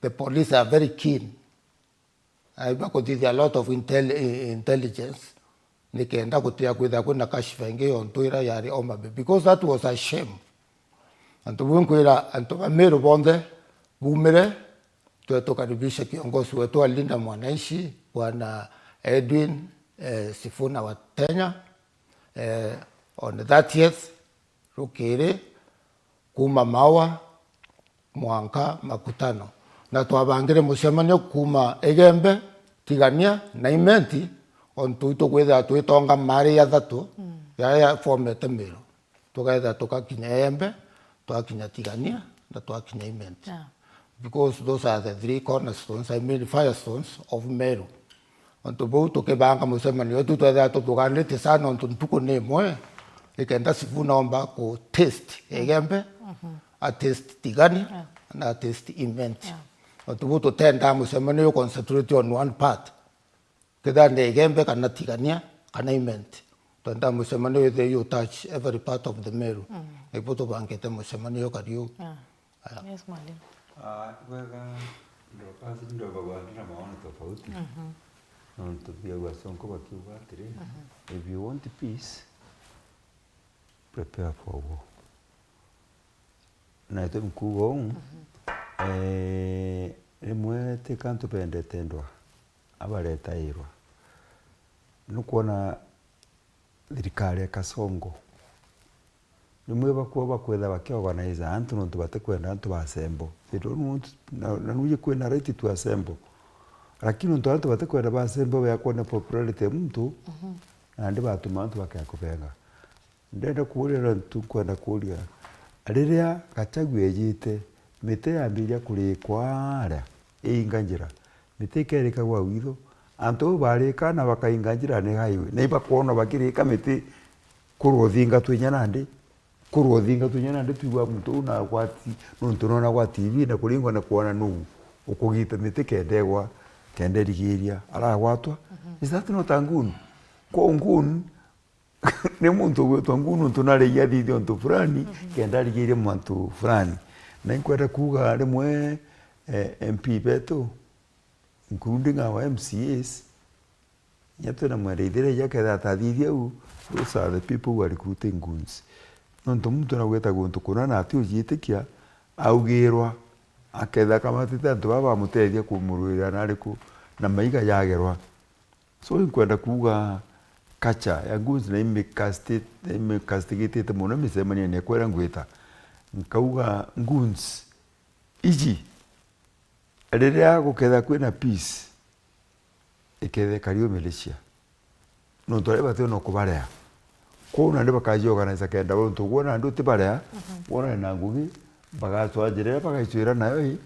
the police are very keen. Aiba kuthithia a lot of intel-, i-, intelligence, nikenda gutia kwithira kwina kashifa ingi yontu ira yari Homa Bay, because that was a shame. Antu buu nkwira antu ba Meru bonthe bumire, twe tukaribishe kiongozi wetu wa Linda Mwananchi, Bwana Edwin, eh, Sifuna Watenya, eh, on the thirtieth, rukiri, kuuma Maua mwanka Makutano. Na twabangire mucemanio kuuma Igembe, Tigania na Imenti, ontu itukwithira twitonga mari ya thatu, mm, yaria yafomete Meru. Tukethira tugakinya Igembe, twakinya Tigania, na twakinya Imenti. Yeah. Because those are the three cornerstones, I mean, firestones of Meru. Ontu buu tukibanga mucemanio wetu, twethira tuthuganite sana, ontu ntuku ni imwe, ikenda Sifuna omba ku taste Igembe, mhm, a taste Tigania, yeah, na a taste Imenti. Yeah. Ontu buu tutendaa mucemanio u concentrate on one part. Kethira ni Igembe kana Tigania kana Imenti. Twenda mucemanio withire you touch every part of the Meru. Mm. Ibu tubangite mucemanio kariu. Ah. Aya. Yes, mwalimu. Ah, bwega, ndoka, ndoka gwandira maoni tofauti. Mhm. Nontu biagu asonko bakiuga atiri, mhm, if you want peace, prepare for war. Na itumi nkuuga uu, mhm, eh, rimwe ti ka antu bendete ndwa, abaretairwa. Nukwona thirikari ya Kasongo, rimwe bakua bakwetha bakiorganize antu nontu batikwenda antu ba assemble. They don't want, na, na nuji kwina right to assemble. Lakini nontu antu batikwenda ba assemble, beakwona popularity ya muntu, mhm, nandi batuma antu bakea kubenga. Ndenda kuuria na ntu nkwenda kuuria, riria Gachagua ejite, miti yambiria kurikwa aria iinga njira, miti ikerika gwa witho, antu bau barika na bakainga njira ni highway, na ibakwona bakirika miti kurwa uthinga twinya nandi, kurwa uthinga twinya nandi twigua muntu uu na gwati, nontu nona gwa T V na kuringwa na kwona nuu ukugita miti kenda igwa, kenda irigiria aragwatwa. Mhm. Is that not a ngun? Kwa ngun, ni muntu ugwitwa ngun nontu narigia athithia untu fulani, mhm, kenda arigirie mantu fulani. Na inkwenda kuuga rimwe, eh, M P betu, including our M C As, inya twina mwenda ithiria ija kethira atathithia u, those are the people who are recruiting goons. Nontu muntu nagwita guntu kuna na ati ujiitikia, augirwa, aketha akamatite antu baba bamutethia kumurwirira na ariku, na maiga jagerwa. So, inkwenda kuuga culture ya goons na imicastigate-, na imicastigate mono micemanio yakwa iria ngwita. Nkauga goons iji, Riria gukethira kwina peace, ikethira ikari o militia. Nontu aria bati ona ukubarea. Kwou nandi bakaji organize kenda untu ugwo nandi utibarea, wona na ngugi, bagatwa njira iria bagaicwira nayo i,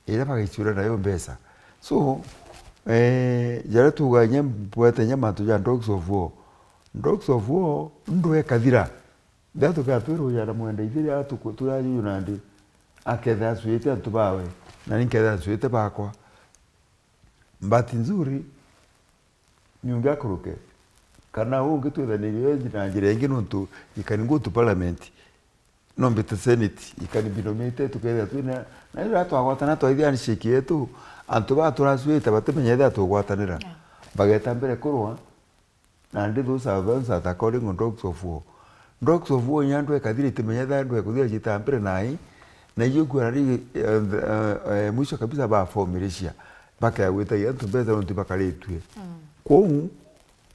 iria bagaicwira nayo mbeca. So, eh, jaria tuuga inya mbwete inya mantu ja Dogs of War. Dogs of War ndwekathira. Riria tukeatwirwa jana mwenda ithiria tuku-, turajuju nandi, akethira acwite antu bawe, na ni nkethira acwite bakwa. Bahati nzuri, nyungi akuruke, kana ungi twithanirie na njira ingi nontu ikani go to parliament, no mbite senate, ikani binomite, tukethira twina, na riria twagwatana twaithia handshake yetu, antu baa turacwite batimenya ethira tugwatanira. Yeah. Bageta mbere kurwa, nandi those are those that are calling on dogs of war. Dogs of war inya andu ekathira itimenya ethira andu ekuthira ciita mbere nai, na iyo kuona ri, eh, eh, eh, mwisho kabisa ba form militia. Bakea gwitagia antu mbeca nontu bakaritue. Mm. Kwou,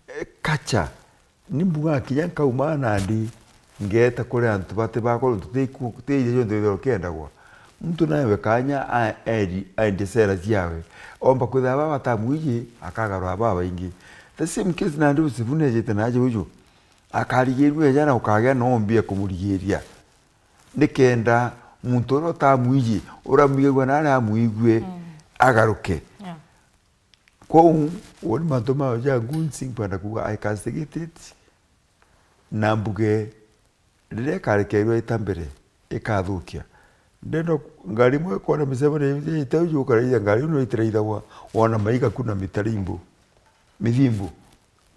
eh, culture, ni mbuga kinya nkauma nandi, ngeeta kuri antu bati bakwa nontu ti ku-, ti iria cionthe ithirwa kiendagwa. Muntu naewe kanya a-, eri-, aendie cera ciawe. Omba kwithira baba batamwiji, akagarura babaingi. The same case nandi Sifuna ejite naje uju. Akarigirua eja na ukagia na ombi ekumurigiria. Nikenda muntu uria utamwiji, uramwigagua na aria amwigue, mm, agaruke. Yeah. Kwou, uuni mantu mao ja goons, nkwenda kuuga, I castigate it, na mbuge, riria ikarekeerua ita mbere, ikathukia. Ndenda ku-, ngari imwe kwona micemanio ijite uju, ukaraithia ngari ino itiraithagwa, wona maiga ku na mitarimbu, mithimbu.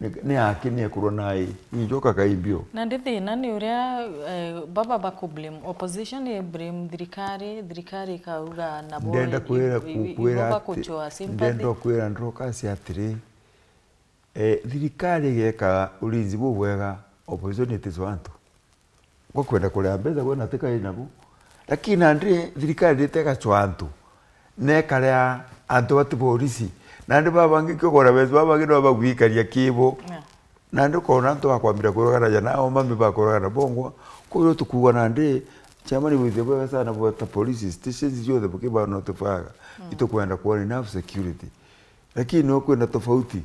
Ni, ni aki ni ekurwa nai, injoka kai mbio. Na ndi thina ni uria, eh, baba baku blame opposition, i blame thirikari, thirikari ikauga nabo ndenda i-, kwira, i-, i-, ku-, ibo kwira ati, bakuchwa sympathy. Ndenda kwira ndroka cia atiri, eh, thirikari igeka ulinzi bubwega, opposition iticwa antu. Gwa kwenda kuria mbeca, gwe na tika ina bu. Lakini nandi thirikari nite igacwa antu, na ikaria antu bati borisi. Nandi baba bangi kio kora besa, baba bangi no bagwikaria kibo. Yeah. Nandi ukona antu bakwambira kuragana ja nao, mami bakuragana bongwa. Kwou tukuuga nandi, chairman, bwithie bwega sana bweta police stations cionthe bukibanotifaga. Mm. Itukwenda kuona enough security. Lakini no kwina tofauti.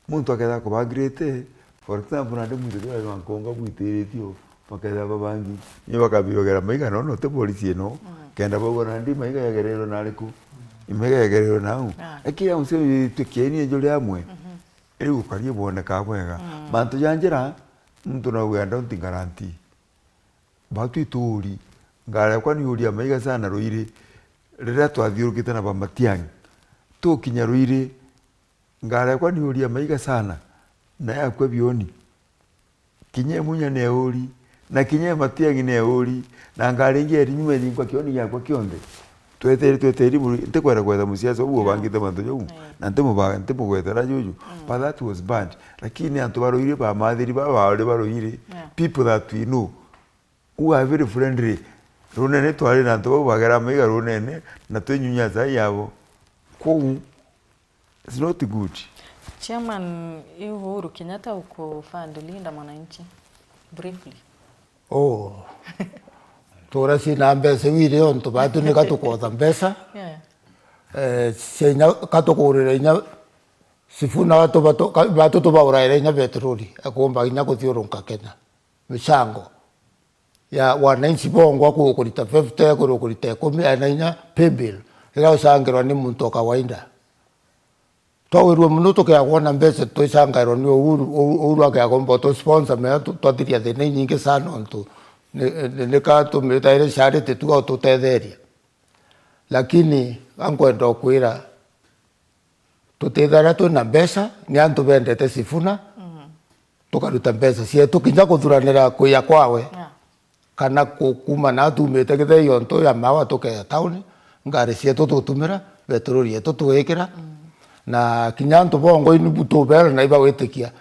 Muntu akethira akubangirite, for example, nandi muntu riria ari wa nkonga bwitiritio, bakethira babangi, ni bakabirogera maiga, no, no, ti polisi ino, mm, kenda baugwa nandi maiga yagereirwe na ariku, maiga yagereirwe nau. Ah. Lakini au cio itwe kieni njuri amwe, mhm, riu ukarie bwoneka bwega. Mm. Mantu ja njira, muntu no auge, "I don't guarantee." Batu ituri, ngari yakwa ni uria maiga sana Ruiri, riria twathiurukite na ba Matiang'i, tukinya Ruiri, ngari yakwa ni uria maiga sana, na yakwa bioni. Kinya Munya ni euri, na kinya Matiang'i ni euri, na ngari ingi eri nyuma ithingwa kioni giakwa kionthe. Tweteri, tweteri buru, ntikwenda kwetha musiasa uu ubangite mantu jau, na ntimuba-, ntimugwetera juju. Mm. But that was bad. Lakini antu ba Ruiri, ba mathiri, ba baari ba Ruiri, yeah, people that we know, who are very friendly. Runene twari na antu bau bagera maiga runene, na twinyunya cai yabo. Kwou, it's not good. Chairman, i Uhuru Kenyatta uku fund Linda Mwananchi? Briefly. Oh. Tura cina mbeca iu iri ontu batu ni ka tukotha mbeca. Yeah. Eh, cia inya ka tukugurira inya Sifuna batu, batu, ka-, batu tubauraira inya petroli, akumba inya kuthiurunka Kenya. Micango ya wananchi bongwa ku-, kurita fifty, kuru kurita ikumi, ena inya pay bill, iria ucangirwa ni muntu o kawaida. Twawirue mono tukeagwa na mbeca twicangairwa ni Uhuru, Uhuru, Uhuru akeagomba tu sponsor, mea tu-, twathiria thina inyingi sana, ontu ni, ni, ni ka tumitaire charity tu o tutetheria. Lakini ankwenda ukwira, tutithaira twina mbeca, ni antu bendete Sifuna, mhm, tukaruta mbeca cietu kinya kuthuranira kuya kwawe. Yeah. Kana ku-, kuuma na tumite Githei ontu ya mawa tukeya tauni, ngari cietu tutumira, petroli yetu twikira. Mm. Na kinya antu bongwa ini bu tubera na ibagwitikia.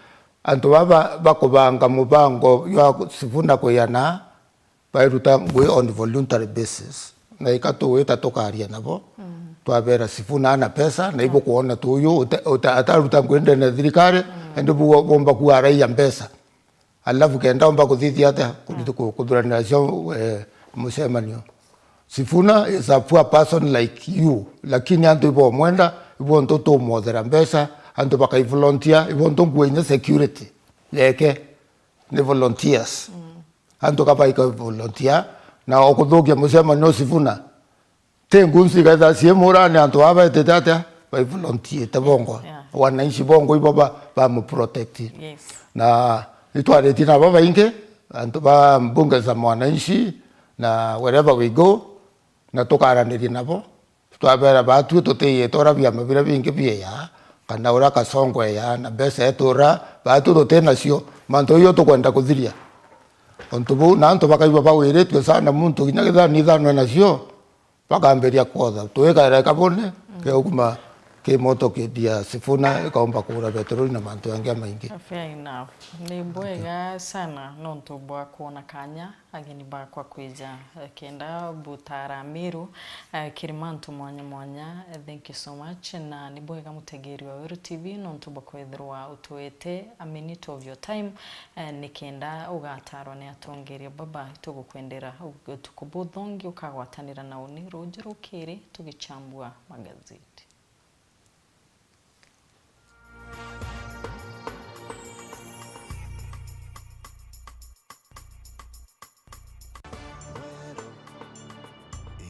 Antu baba bakubanga mubango jwa Sifuna kuya na bairuta ngui on voluntary basis. Na ika tugwita tukaria nabo, mm, twabera Sifuna ana pesa, na ibukwona tu uyu ute-, ute-, ataruta ngui ndene ya thirikari, mm, indi bu-, bomba kuaraia mbeca. Alafu kenda omba kuthithia atia? Kurita ku-, kuthuranira cio, eh, mucemanio. Sifuna is a poor person like you, lakini antu ibomwenda, ibontu tumwothera mbeca, antu bakaivolunteer, ibontu nguo inya security yeke ni volunteers. Antu ka baika volunteer, na okuthukia mucemanio Sifuna, ti ngunsi ikaitha ciimurani antu aba betite atia, baivolunteer te bongo. Yeah. Wananchi bongo ibo ba, bamuprotect. Yes. Na itwaritie nabo baingi, antu ba mbunge za mwananchi, na wherever we go, na tukaraniria nabo. Twabera baatwi tutiite uria biama biria bingi bieya, kana uria Kasongo eya, na mbeca etura, baatwi tuti nacio, mantu iu tukwenda kuthiria. Untu buu, na antu bakaigua bawiritue sana, muntu kinya kethira ni ithano enacio, bakambiria kwotha. Twikaira kabone, keuguma ki moto kidia Sifuna, ikaumba kuura petroli na mantu yangi jamaingi. Fair enough. Ni bwega sana nontu bwa kwona kanya ageni bakwa kwija, eh, kenda butaara Amiru, eh, kiri mantu mwanya mwanya. Eh, thank you so much, na ni bwega mutegeeri wa Weru T V nontu bwa kwithirwa utwete a minute of your time, eh, ni kenda ugataarwa ni atongeria baba. Tugukwendera utuku buthongi ukagwatanira na uni ruuju rukiri tugichambua magazeti.